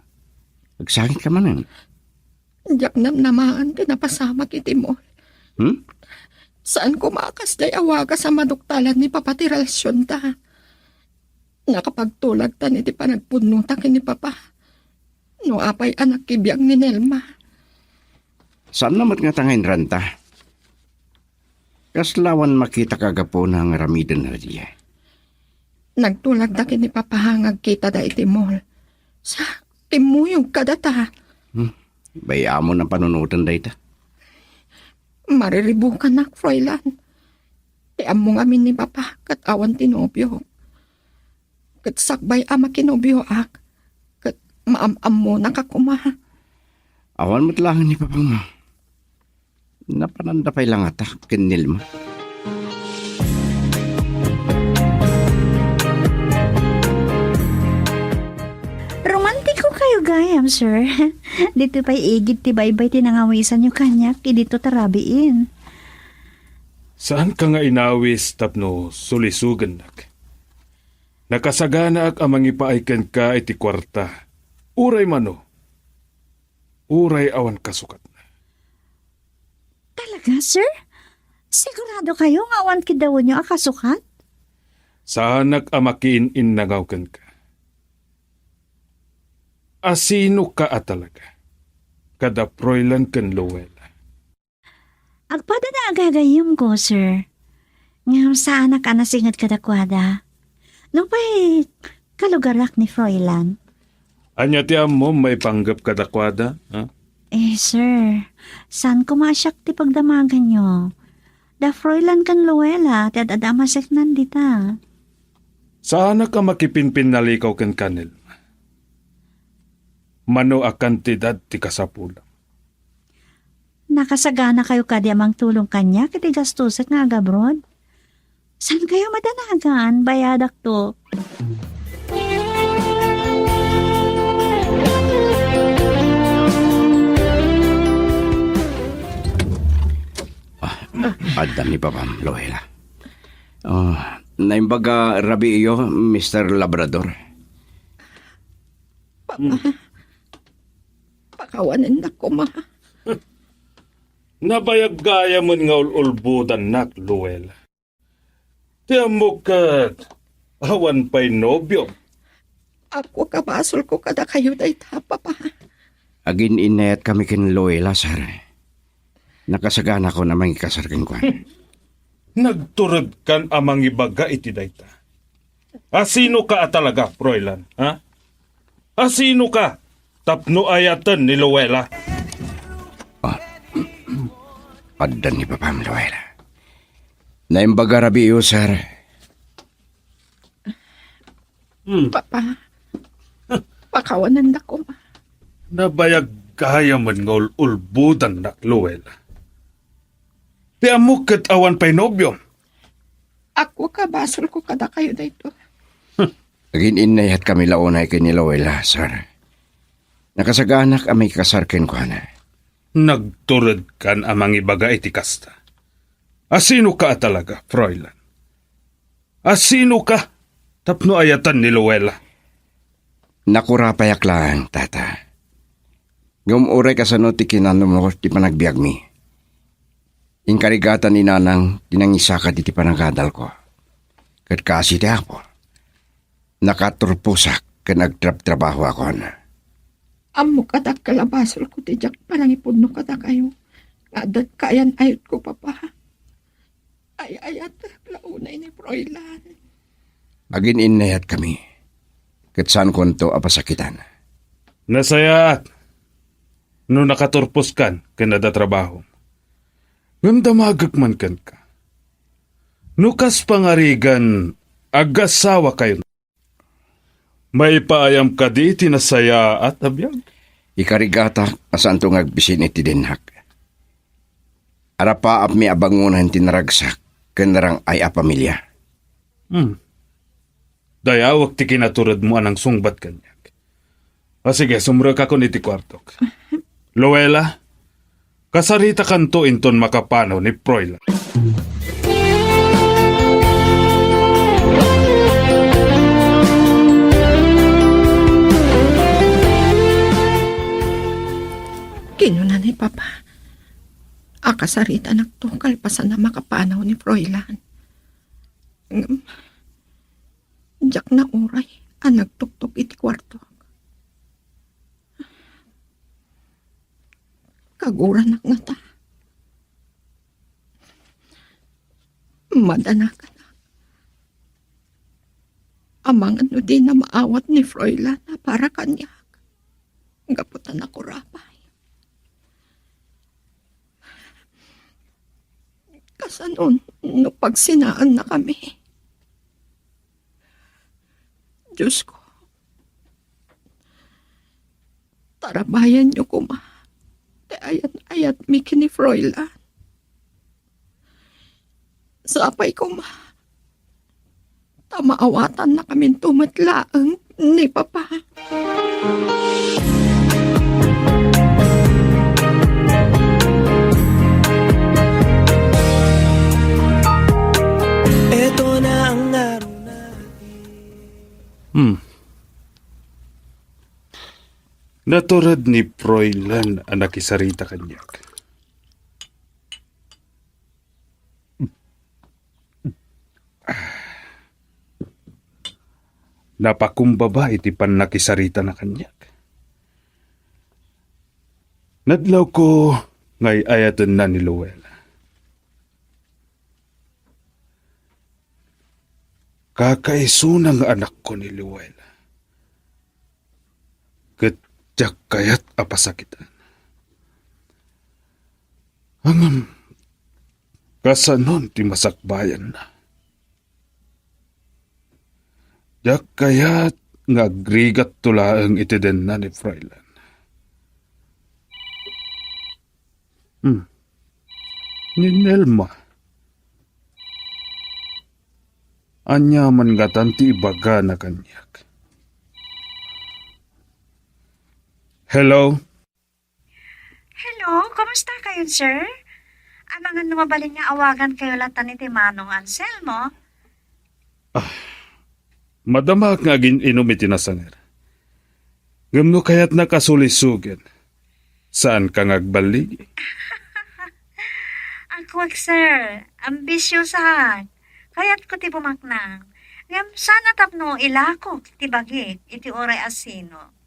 Agsangit ka manen. Diak namnamaen ti napasamak iti mall. Hmm? Saan koma a kasdiay a wagas a maduktalan ni Papa ti relasionta. Nakapagtulagtan iti panagpudnota ken ni Papa. No apay a nakibiag ni Nelma. Saan na met ngata nga inranta? Kasla awan makita ka gapuna nga aramiden daydiay? Nagtulagda ken ni Papa nga agkitada iti mall. Sa, kimmuyog kadata. Hmm, bay-amon a panunoten dayta. Mariribukanak, Froilan. Ti ammo ngamin ni Papa ket awan ti nobio. Ket sakbay a makinobioak, ket maam-ammonak a koma. Awan met laeng ni Papam. Napananda pay la ngata ken Nelma. Romantiko kayo gayam, sir. Dito pay igid ti baybay ti nangawisanyo kaniak, idito tarabiin. Saan ka nga inawis tapno sulisugennak? Nakasaganaak a mangipaay kenka iti kuarta. Uray mano, uray awan kasukatna. Talaga, sir? Sigurado kayo nga awan kidawenyo a kasukat? Saanak a makiin-innangaw kenka. Asino ka a talaga? Kada Froilan ken Luella. Agpada na agagayemko, sir. Ngem saanak a nasinged kadakuada. Nupay kalugarak ni Froilan. Ania ti ammom maipanggep kadakuada, ha? Eh, sir, saan koma a siak ti pagdamaganyo? Da Froilan ken Luella ti ad-adda a maseknan dita. Saanak a makipinpinnalikaw kenka, Nelma. Mano a kantidad ti kasapulam? Nakasagana kayo kadi a mangtulong kaniak iti gastusek nga agabroad? Saan kayo madanagan? Bayadak to. Ah, adda ni Papam, Loela. Ah, naimbaga rabiiyo, Mister Labrador. Papa, pakawanennak koma. Nabayag gayamen nga ul-ulbodannak, Luella. Ti ammok ket awan pay nobiom. Appo, kabasolko kadakayo dayta, Papa. Agin-innayatkami ken Luella, sir. Nakasaganakon a mangikasar kenkuana. Nagturedkan a mangibaga iti dayta. Asinoka a talaga, Froilan, ha? Asinoka tapno ayaten ni Luella? Ah, adda ni Papam, Luella. Naimbaga rabiiyo, sir. Hmm. Papa, pakawanennak koma. Nabayag gayamen nga ul-ulbodannak, Luella. Ti ammok ket awan pay nobiom. Appo, kabasolko kadakayo daytoy. Agin-innayatkami la unay ken ni Luella, sir. Nakasaganak a mangikasar kenkuana. Nagturedkan a mangibaga iti kasta. Asinoka a talaga, Froilan? Asinoka tapno ayaten ni Luella? Nakurapayak laeng, Tata. Ngem uray kasano ti kinanumor ti panagbiagmi, inkarigatan ni Nanang ti nangisakad iti panagadalko. Ket kaasi ti Apo, nakaturposak ken agtrabtrabahoakon. Ammok a dakkel a basolko ti diak panangipudno kadakayo nga adda kaayan-ayotko, Papa. Ay-ayatek la unay ni Froilan. Agin-innayatkami, ket saankonto a pasakitan. Nasayaat no nakaturposkan ken adda trabahom. Ngem damagek man kenka. No kas pangarigan, agasawakayon. Maipaayam kadi ti nasayaat a biag? Ikarigatak a saanto nga agbisin iti dinnak. Arapaapmi a bangonen ti naragsak ken narang-ay a pamilia. Hmm. Dayawek ti kinaturedmo a nangsungbat kaniak. A, sige, sumrekakon iti kuartok. Luella, kasaritakanto inton makapanaw ni Froilan. Kinuna ni Papa, a kasaritanakto kalpasan a makapanaw ni Froilan. Ngem, Diak nauray a nagtuktok iti kuartok. Kaguranak ngata. Madanakan. Amangan no dina maawat ni Froilan a para kaniak. Gapu ta nakurapay. Kasano no pagsinaannakami? Diyos ko, tarabayanyo koma ti ayan-ayatmi ken ni Froilan. Sapay koma ta maawatannakaminto met laeng ni Papa. Eto na ang ngaruna. Hmm. Natured ni Froilan a nakisarita kaniak. Napakumbaba iti pannakisaritana kaniak. Nadlawko nga ay-ayatenna ni Luella. Kakaisuna nga anakko ni Luella. Ket diak kayat a pasakitan. Ngem, kasanon ti masakbayanna? Diak kayat nga agrigatto laeng iti denna ni Froilan. Hmm. Ni Nelma. Ania man ngatan ti ibagana kaniak? Hello? Hello, kumusta kayon, sir? Amangan no mabalin nga awagan kayo latan iti Manong Anselmo? Ah, madamak nga agin-inom iti nasanger. Ngem no kayatnak a sulisogen, saanka nga agballigi? Agkuak, sir, ambisiosak. Kayatko ti bumaknang. Ngem saan a tapno ilakok ti bagik iti uray a sino.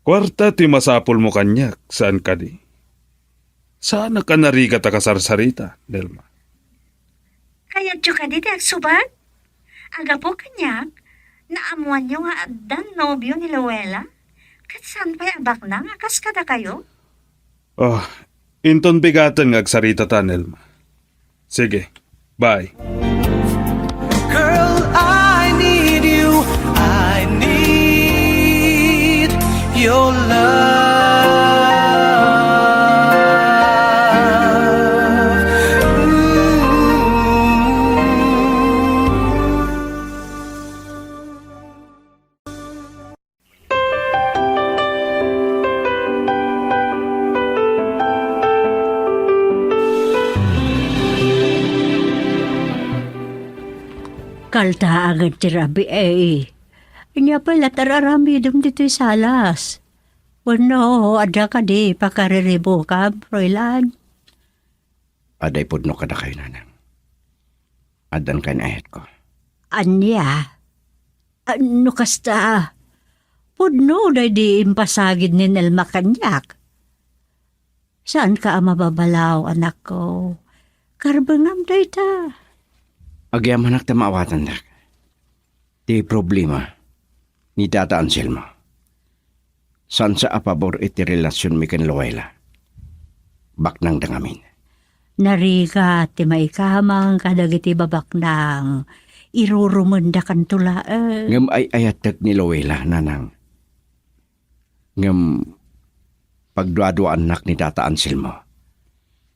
Kuarta ti masapulmo kaniak, saan kadi? Saanak a narigat a kasarsarita, Nelma. Kayatyo kadi ti agsubat? Agapu kaniak, naammoanyo nga addan nobio ni Luella, ket saan pay a baknang a kas kadakayo? Ah, inton bigaten nga agsaritata, Nelma. Sige, bye. Girl, I need you. I need your love. Ooh. Kaltaangen ti rabii. Ania pay la ti ar-aramidem ditoy salas? Wenno, adda kadi pakariribukam, Froilan? Adda ipudno kadakayo, Nanang. Addan kayn-ayatko. Ania? A, no kasta, pudno daydi impasagid ni Nelma kaniak. Saanka a mababalaw, anakko. Karbengam dayta. Agyamanak ta maawatandak. Ti problema ni Tata Anselmo. Saansa a pabor iti relasionmi ken Luella. Baknangda ngamin. Narigat ti maikamang kadagiti babaknang. Irurumendakanto laeng. Ngem ay-ayatek ni Luella, Nanang. Ngem pagduaduaannak ni Tata Anselmo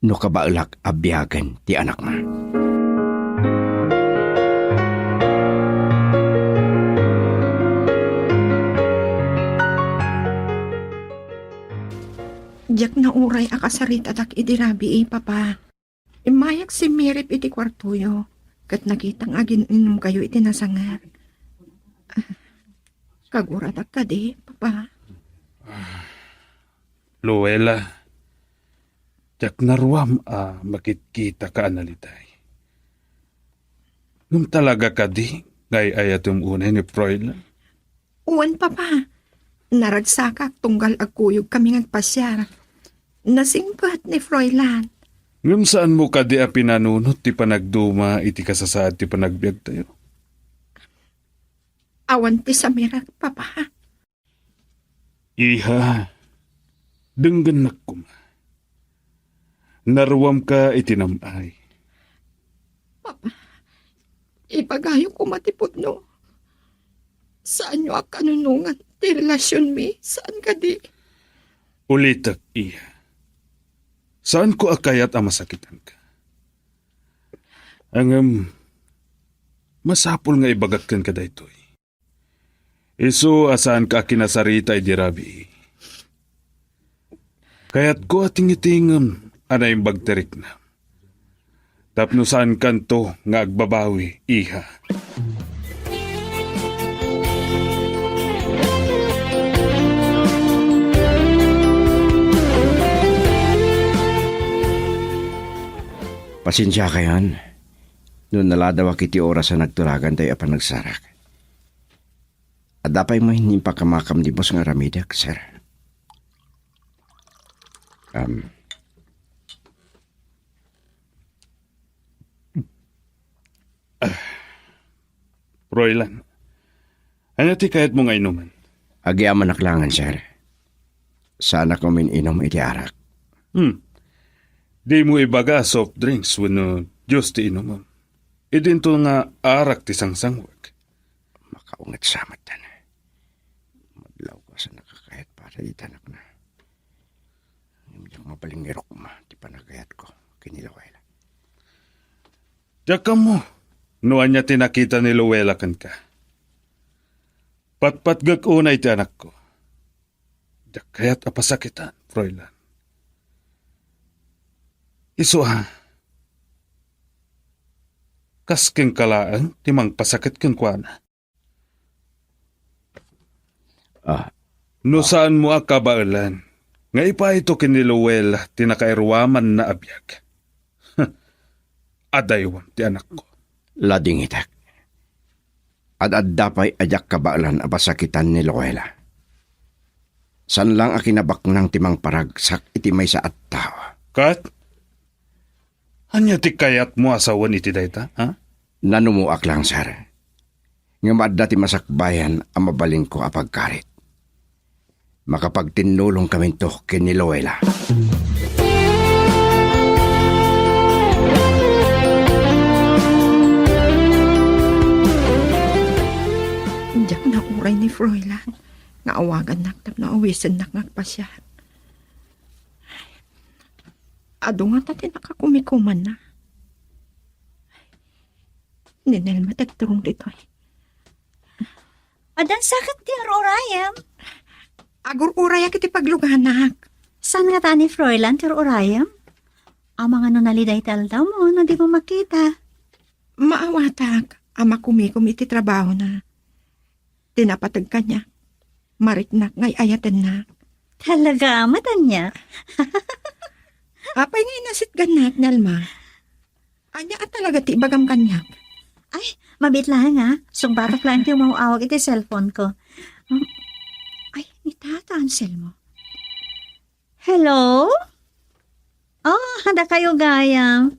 no kabaelak a biagen ti anakna. Diak nauray a kasaritadak idi rabii, Papa. Immayak simmirip iti kuartoyo, ket nakitak nga agin-inumkayo iti nasanger. Ah, kaguratak kadi, Papa? Luella, diak naruam a makitkitaka a nalitay. Ngem talaga kadi Nga ay-ayatem unay ni Froilan? Wen, Papa. Naragsakak tunggal agkuyogkami nga agpasiar. Nasingpet ni Froilan. Ngem saanmo kadi a pinanunot ti panagduma iti kasasaad ti panagbiagtayo? Awan ti samirak, Papa. Iha, denggennak koma. Naruamka iti nam-ay. Papa, ibagayo koma ti pudno. Saanyo a kanunongan ti relasionmi, saan kadi? Ulitek, Iha. Saanko a kayat a masakitanka. Ngem, masapul nga ibagak kenka daytoy. Isu a saanka a kinasarita idi rabii. Kayatko a tingitingem a naimbag ti riknam. Tapno saankanto nga agbabawi, Iha. Pasensiakayon no naladawak iti oras a nagtulagantayo a panagsarak. Adda pay met impakamakam ni boss nga aramidek, sir. Um, Froilan, ania ti kayatmo nga inumen? Agyamanak laengen, sir. Saanak umin-inum iti arak. Hmm. Dimo ibaga a soft drinks wenno juice ti inumem. Idinto nga arak ti sangsangwek. Makaunget sa met. Madlawko a saan a kakayat para iti anakna. Ngem diak mabalin nga irukma ti panagayatko ken ni Luella. Diak ammo no ania ti nakita ni Luella kenka. Patpatgek unay ti anakko. Diak kayat a pasakitan, Froilan. Isu a, kas kenka laeng ti mangpasakit kenkuana. Ah. No saanmo a kabaelan nga ipayto ken ni Luella ti nakairuamanna a biag. Adaywam ti anakko. Ladingitek. Ad-adda pay a diak kabaelan a pasakitan ni Luella. Saan lang a kinabaknang ti mangparagsak iti maysa a tao. Ket? Ania ti kayatmo a sawen iti dayta, ha? Nanumoak lang, sir. Ngem adda ti masakbayan a mabalinko a pagkarit. Makapagtinnulongkaminto ken ni Luella. Diak nauray ni Froilan nga awagannak tapno awisennak nga agpasiar. Adu ngata ti nakakumikumanna. Ni Nelma ti agturong ditoy. Addan saket ti ar-urayem. Agur-urayak iti pagluganak. Saan ngata ni Froilan ti ar-urayem? Amangan no nalida iti aldawmo no dimo makita. Maawatak a makumikom iti trabahona. Ti napateg kaniak, mariknak nga ay-ayatennak. Talaga met, ania? Apay nga inasitgannak, Nelma? Ania a talaga ti ibagam kaniak? Ay, mabiit laeng, a. Sungbatak laeng ti umaw-awag iti cellphone ko. Um, ay, ni Tata Anselmo. Hello? Oh, dakayo gayam.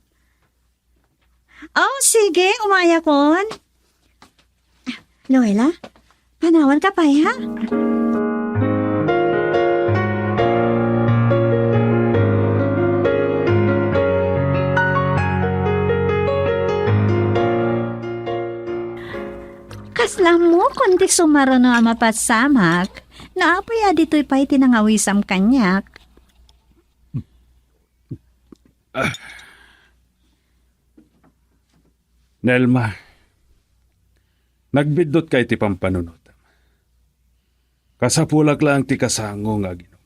Oh, sige, umayakon. Luella, panawanka pay, ha? Kasla mo, kundi sumaruno a mapasamak, no apay a ditoy pay ti nangawisam kaniak. Ah. Nelma, nagbiddutka iti pampanunotam. Kasapulak laeng ti kasango nga aginum.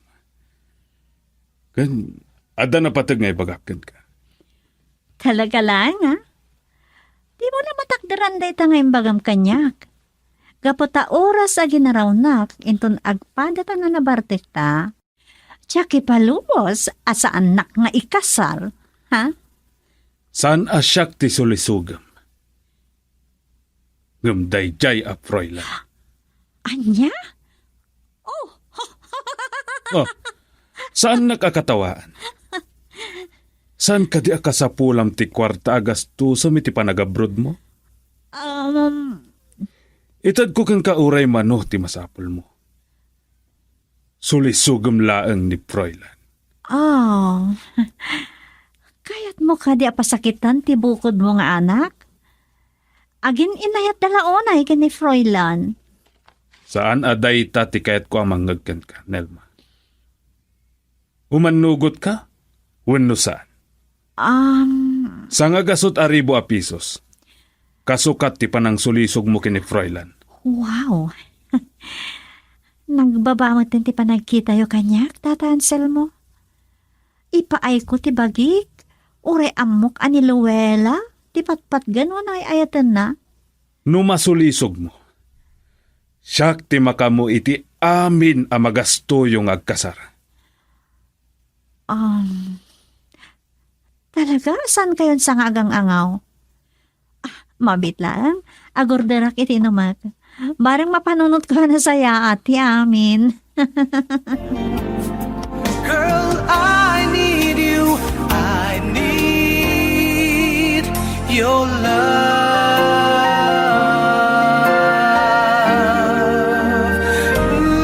Ken adda napateg nga ibagak kenka. Talaga laeng, a? Dimo la matakderan dayta nga imbagam kaniak. Gapu ta oras a ginarawnak inton agpada ta nga nabartekta, diak ipalubos a saannak nga ikasar, ha? Saan a siak ti sulisogem? Ngem daydiay a Froilan. Ania? Oh! Oh, saannak a katawaan. Saan kadi a kasapulam ti kuarta a gastusem iti panagabrodmo? Um, Itedko kenka uray mano ti masapulmo. Sulisogem laeng ni Froilan. Oh. Kayatmo kadi a pasakitan ti bukodmo nga anak? Agin-inayatda la unay ken ni Froilan. Saan a dayta ti kayatko a mangngeg kenka, Nelma. Umannugotka wenno saan? Um, Sangagasut a ribu a pisos. Kasukat ti panangsulisogmo ken ni Froilan. Wow! Nagbaba metten ti panagkitayo kaniak, Tata Anselmo. Ipaayko ti bagik, uray ammok a ni Luella ti patpatgen wenno ay-ayatenna. No masulisogmo, siak ti makaammo iti amin a magastoyo nga agkasar. Um, Talaga? Saan kayon sa nga agang-angaw? Ah, mabit lang. Agorderak iti inumek. Bareng mapanunotko a nasayaat ti amin. Girl, I need you. I need your love. Ooh.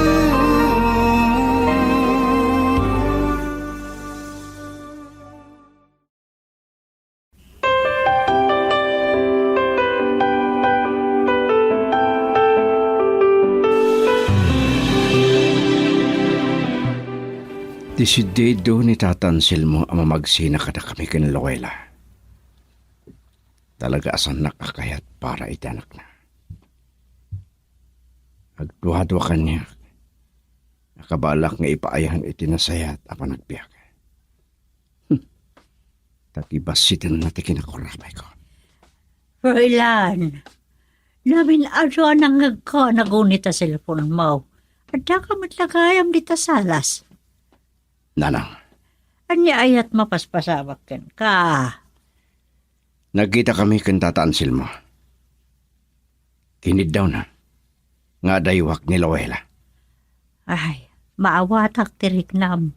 Desidido ni Tata Anselmo a mamagsina kadakami ken Luella. Talaga a saannak a kayat para iti anakna. Agduadua kaniak, nakabalak nga ipaayan iti nasayaat a panagbiag. Hmm. Ta kibassidenna ti kinakurabayko. Froilan, namin-adu a nangngegka a nagunit a cellphone-mo. Addaka met la gayam dita salas. Nanang. Ania ayat mapaspasawak kenka? Nagkitakami ken Tata Anselmo. Kiniddawna nga adaywak ni Luella. Ay, maawatak ti riknam.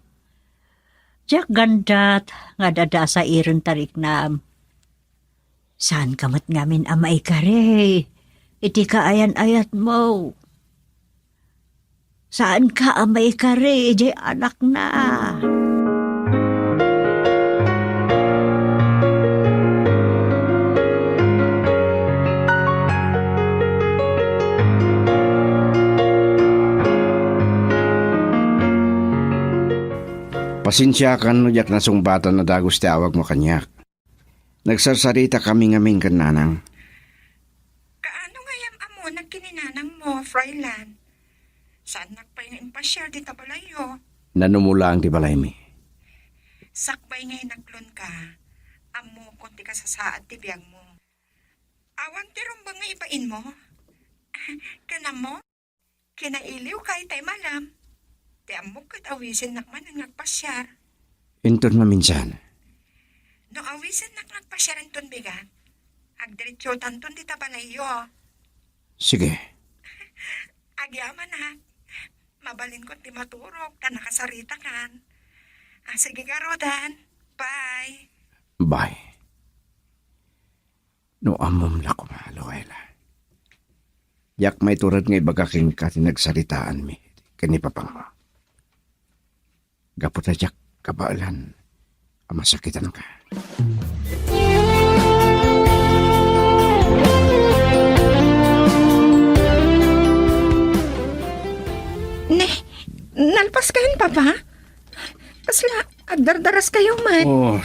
Diak gandat nga adda a sairen ta riknam. Saanka met ngamin a maikari iti kaayan-ayatmo. Saanka a maikari idiay anakna. Pasensiakan no diak nasungbatan a dagus ti awagmo kaniak. Nagsarsaritakami ngamin ken nanang. Kaano nga ammom ken ni nanangmo, Froilan? Saannak pay nga impasiar dita balayyo. Nanumolaang ti balaymi. Sakbay nga inaglonka, ammokon ti kasasaad ti biagmo. Awan ti rumbeng nga ibainmo? Ken ammo? Kinailiwka itay malem. Ti ammok ket awisennak manen nga agpasiar. Inton maminsan. No awisennak nga agpasiar inton bigat, agdiretsotanton dita balayyo. Sige. Agyamanak. Mabalinko ti maturog ta nakasaritakan. Ah, sige, garuden. Bye. Bye. No ammom la koma, Luella. Diak maitured nga ibaga kenka ti nagsaritaanmi ken ni Papangmo. Gapu ta diak kabaelan a masakitanka. Ne, nalpas kayon, Papa? Kasla, agdardaras kayo man. Oh,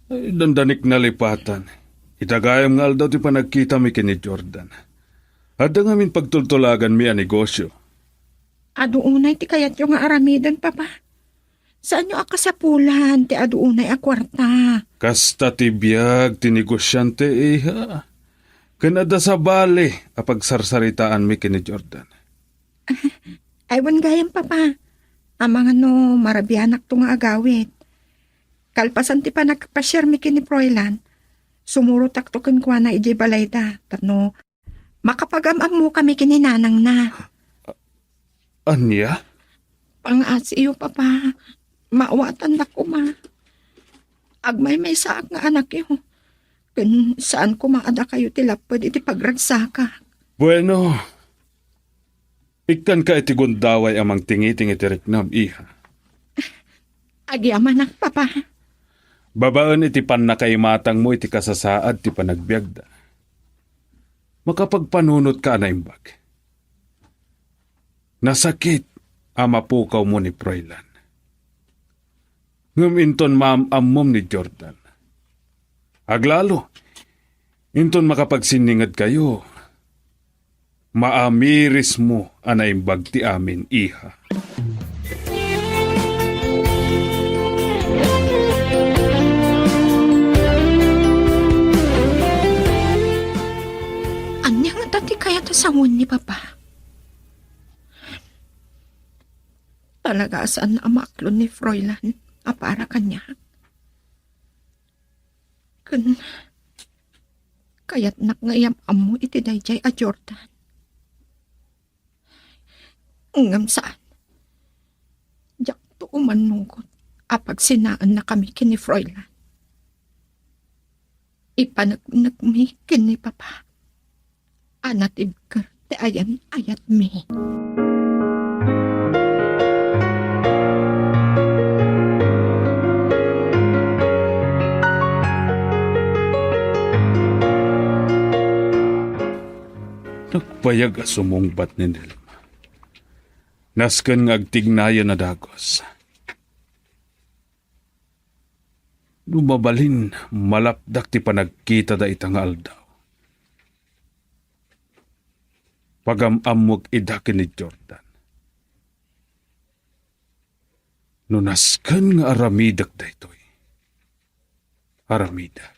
ay, dandanik nalipatan. Ita gayam nga aldaw ti panagkitami ken ni Jordan. Adda ngamin pagtultulaganmi a negosyo. Adu unay ti kayatyo nga aramiden, Papa. Saanyo a kasapulan ti adu unay a kuarta. Kasta ti biag ti negosiante, iha. Ken adda sabali a pagsarsaritaanmi ken ni Jordan. Ay, wen gayam, Papa. Amangan no marabianakto nga agawid. Kalpasan ti panagpasiarmi ken ni Froilan, sumurotakto kenkuana idiay balayda, tapno Makapagam-ammokami ken ni nanangna. Ania? Pangaasiyo, Papa. Maawatandak koma. Agmaymaysaak nga anakyo. Ken saan koma a dakayo ti lapped iti pagragsakak. Bueno, ikkanka iti gundaway a mangtingiting iti riknam, iha. Agyamanak, Papa. Babaen iti pannakaimatangmo iti kasasaad ti panagbiagda, makapagpanunotka a naimbag. Nasakit a mapukawmo ni Froilan. Ngem inton maam-ammom ni Jordan, aglalo, inton makapagsinningedkayo, maamirismo a naimbag ti amin, iha. Ania ngata ti kayat a sawen ni Papa? Talaga a saan a maaklon ni Froilan a para kaniak. Ken kayatnak nga iyam-ammo iti daydiay a Jordan. Ngem saan. Diakto umannungkot a pagsinaennakami ken ni Froilan. Ipaneknekmi ken ni Papa a natibker ti ayan-ayatmi. Nagbayag a sumungbat ni Nelma. Nasken nga agtignayen a dagus. No mabalin, malapdak ti panagkitada ita nga aldaw. Pagam-ammok ida ken ni Jordan. No nasken nga aramidek daytoy, aramidek.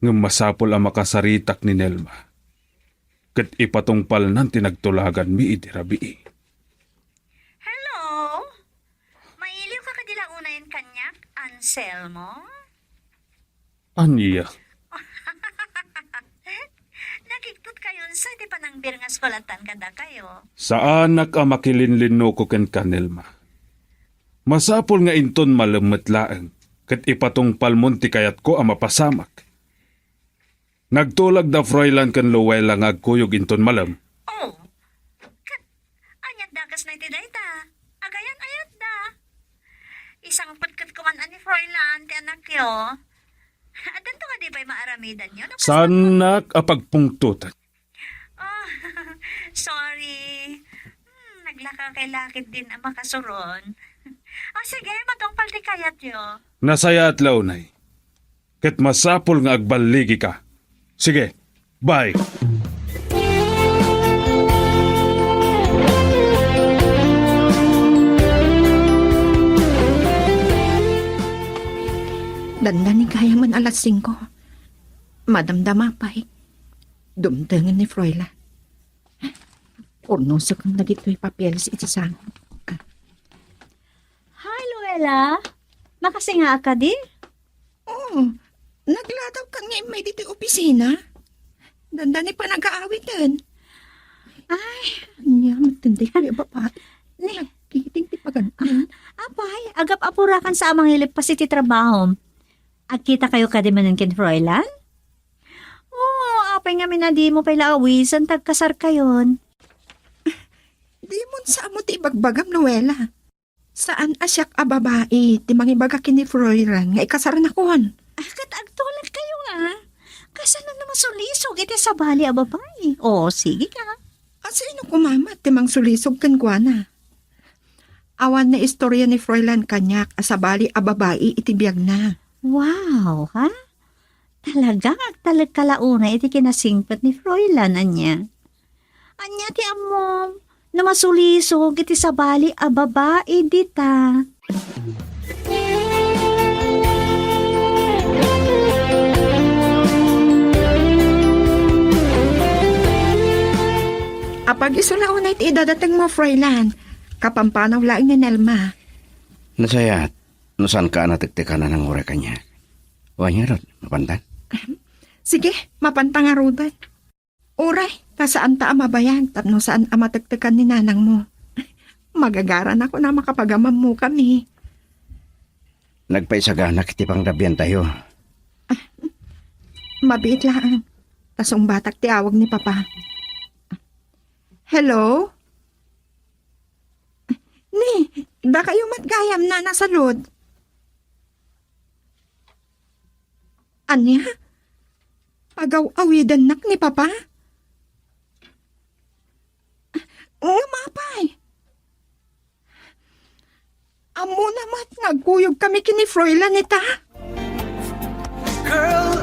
Ngem masapul a makasaritak ni Nelma, ket ipatungpalnan ti nagtulaganmi iti rabii. Hello? Mailiwka kadi la unayen kaniak, Anselmo? Ania? Nagiktot kayon sa ti panangbirngas ko latta kadakayo. Saanak a makilinlinnuko kenka, Nelma. Masapul nga inton malem met laeng, ket ipatungpalmon ti kayatko a mapasamak. Nagtulag da Froilan ken Luella nga agkuyog inton malem. Oh, ket aniat dakes na iti dayta? Agayan-ayatda. Isangpet ket kuman a ni Froilan ti anakyo. Addanto kadi pay maaramidanyo no kasla Saanak a pagpungtotan. Oh, sorry. Hmm, naglaka kay lakit din a makasuron. O sige, matungpal ti kayatyo. Nasayaat la unay. Ket masapul nga agballigika. Sige, bye. Dandani gayam a alas singko. Madamdama pay. Dumtengen ni Froilan. Purnosek dagitoy papeles iti sangit. Hi, Luella. Makasingaak kadi? Oo. Nagladawkan nga immay ditoy opisina. Dandani panagaawiten. Ay. Ania, matindi kuya babae. Ni- Nagkiting ti pagan-an. Apay, agap-apurakan sa a mangilippas iti trabahom. Agkita kayo kadi manen ken Froilan? Oo, apay ngamin a dimo pay la awisen ta agkasar kayon. Dimon sa ammo ti ibagbagam, Luella. Saan a siak a babai ti mangibaga ken ni Froilan nga ikasarnakon. Ah, ket agtulak kayo, ah. Kasano no masulisog iti sabali a babai? O, sige ka. A, sino koma met ti mangsulisog kenkuana? Awan naistorya ni Froilan kaniak a sabali a babai iti biagna. Wow, ha? Talaga nga agtalek ka la unay iti kinasingpet ni Froilan, ania? Ania ti ammom no masulisog iti sabali a babai dita? Apag-isu la unay ti idadatengmo, Froilan. Kapampanaw laeng ni Nelma. Nasayaat, no saanka a natektekan a nanguray kaniak. O ania, Ruth, mapantan? Sige, mapanta ngaruden. Uray, ta saanta a mabayag tapno saan a matektekan ni nanangmo. Magagaranakon a makapagamammo kami. Nagpaisaganak ti pangrabiantayo. Mabiit laeng. Ta sungbatak ti awag ni Papa. Hello? Ni, dakayo met gayam, Nana Salud? Ania? Pagaw-awidannak ni Papa? Nga mapay? Ammona met nga agkuyog kami ken ni Froilan ita? Girl,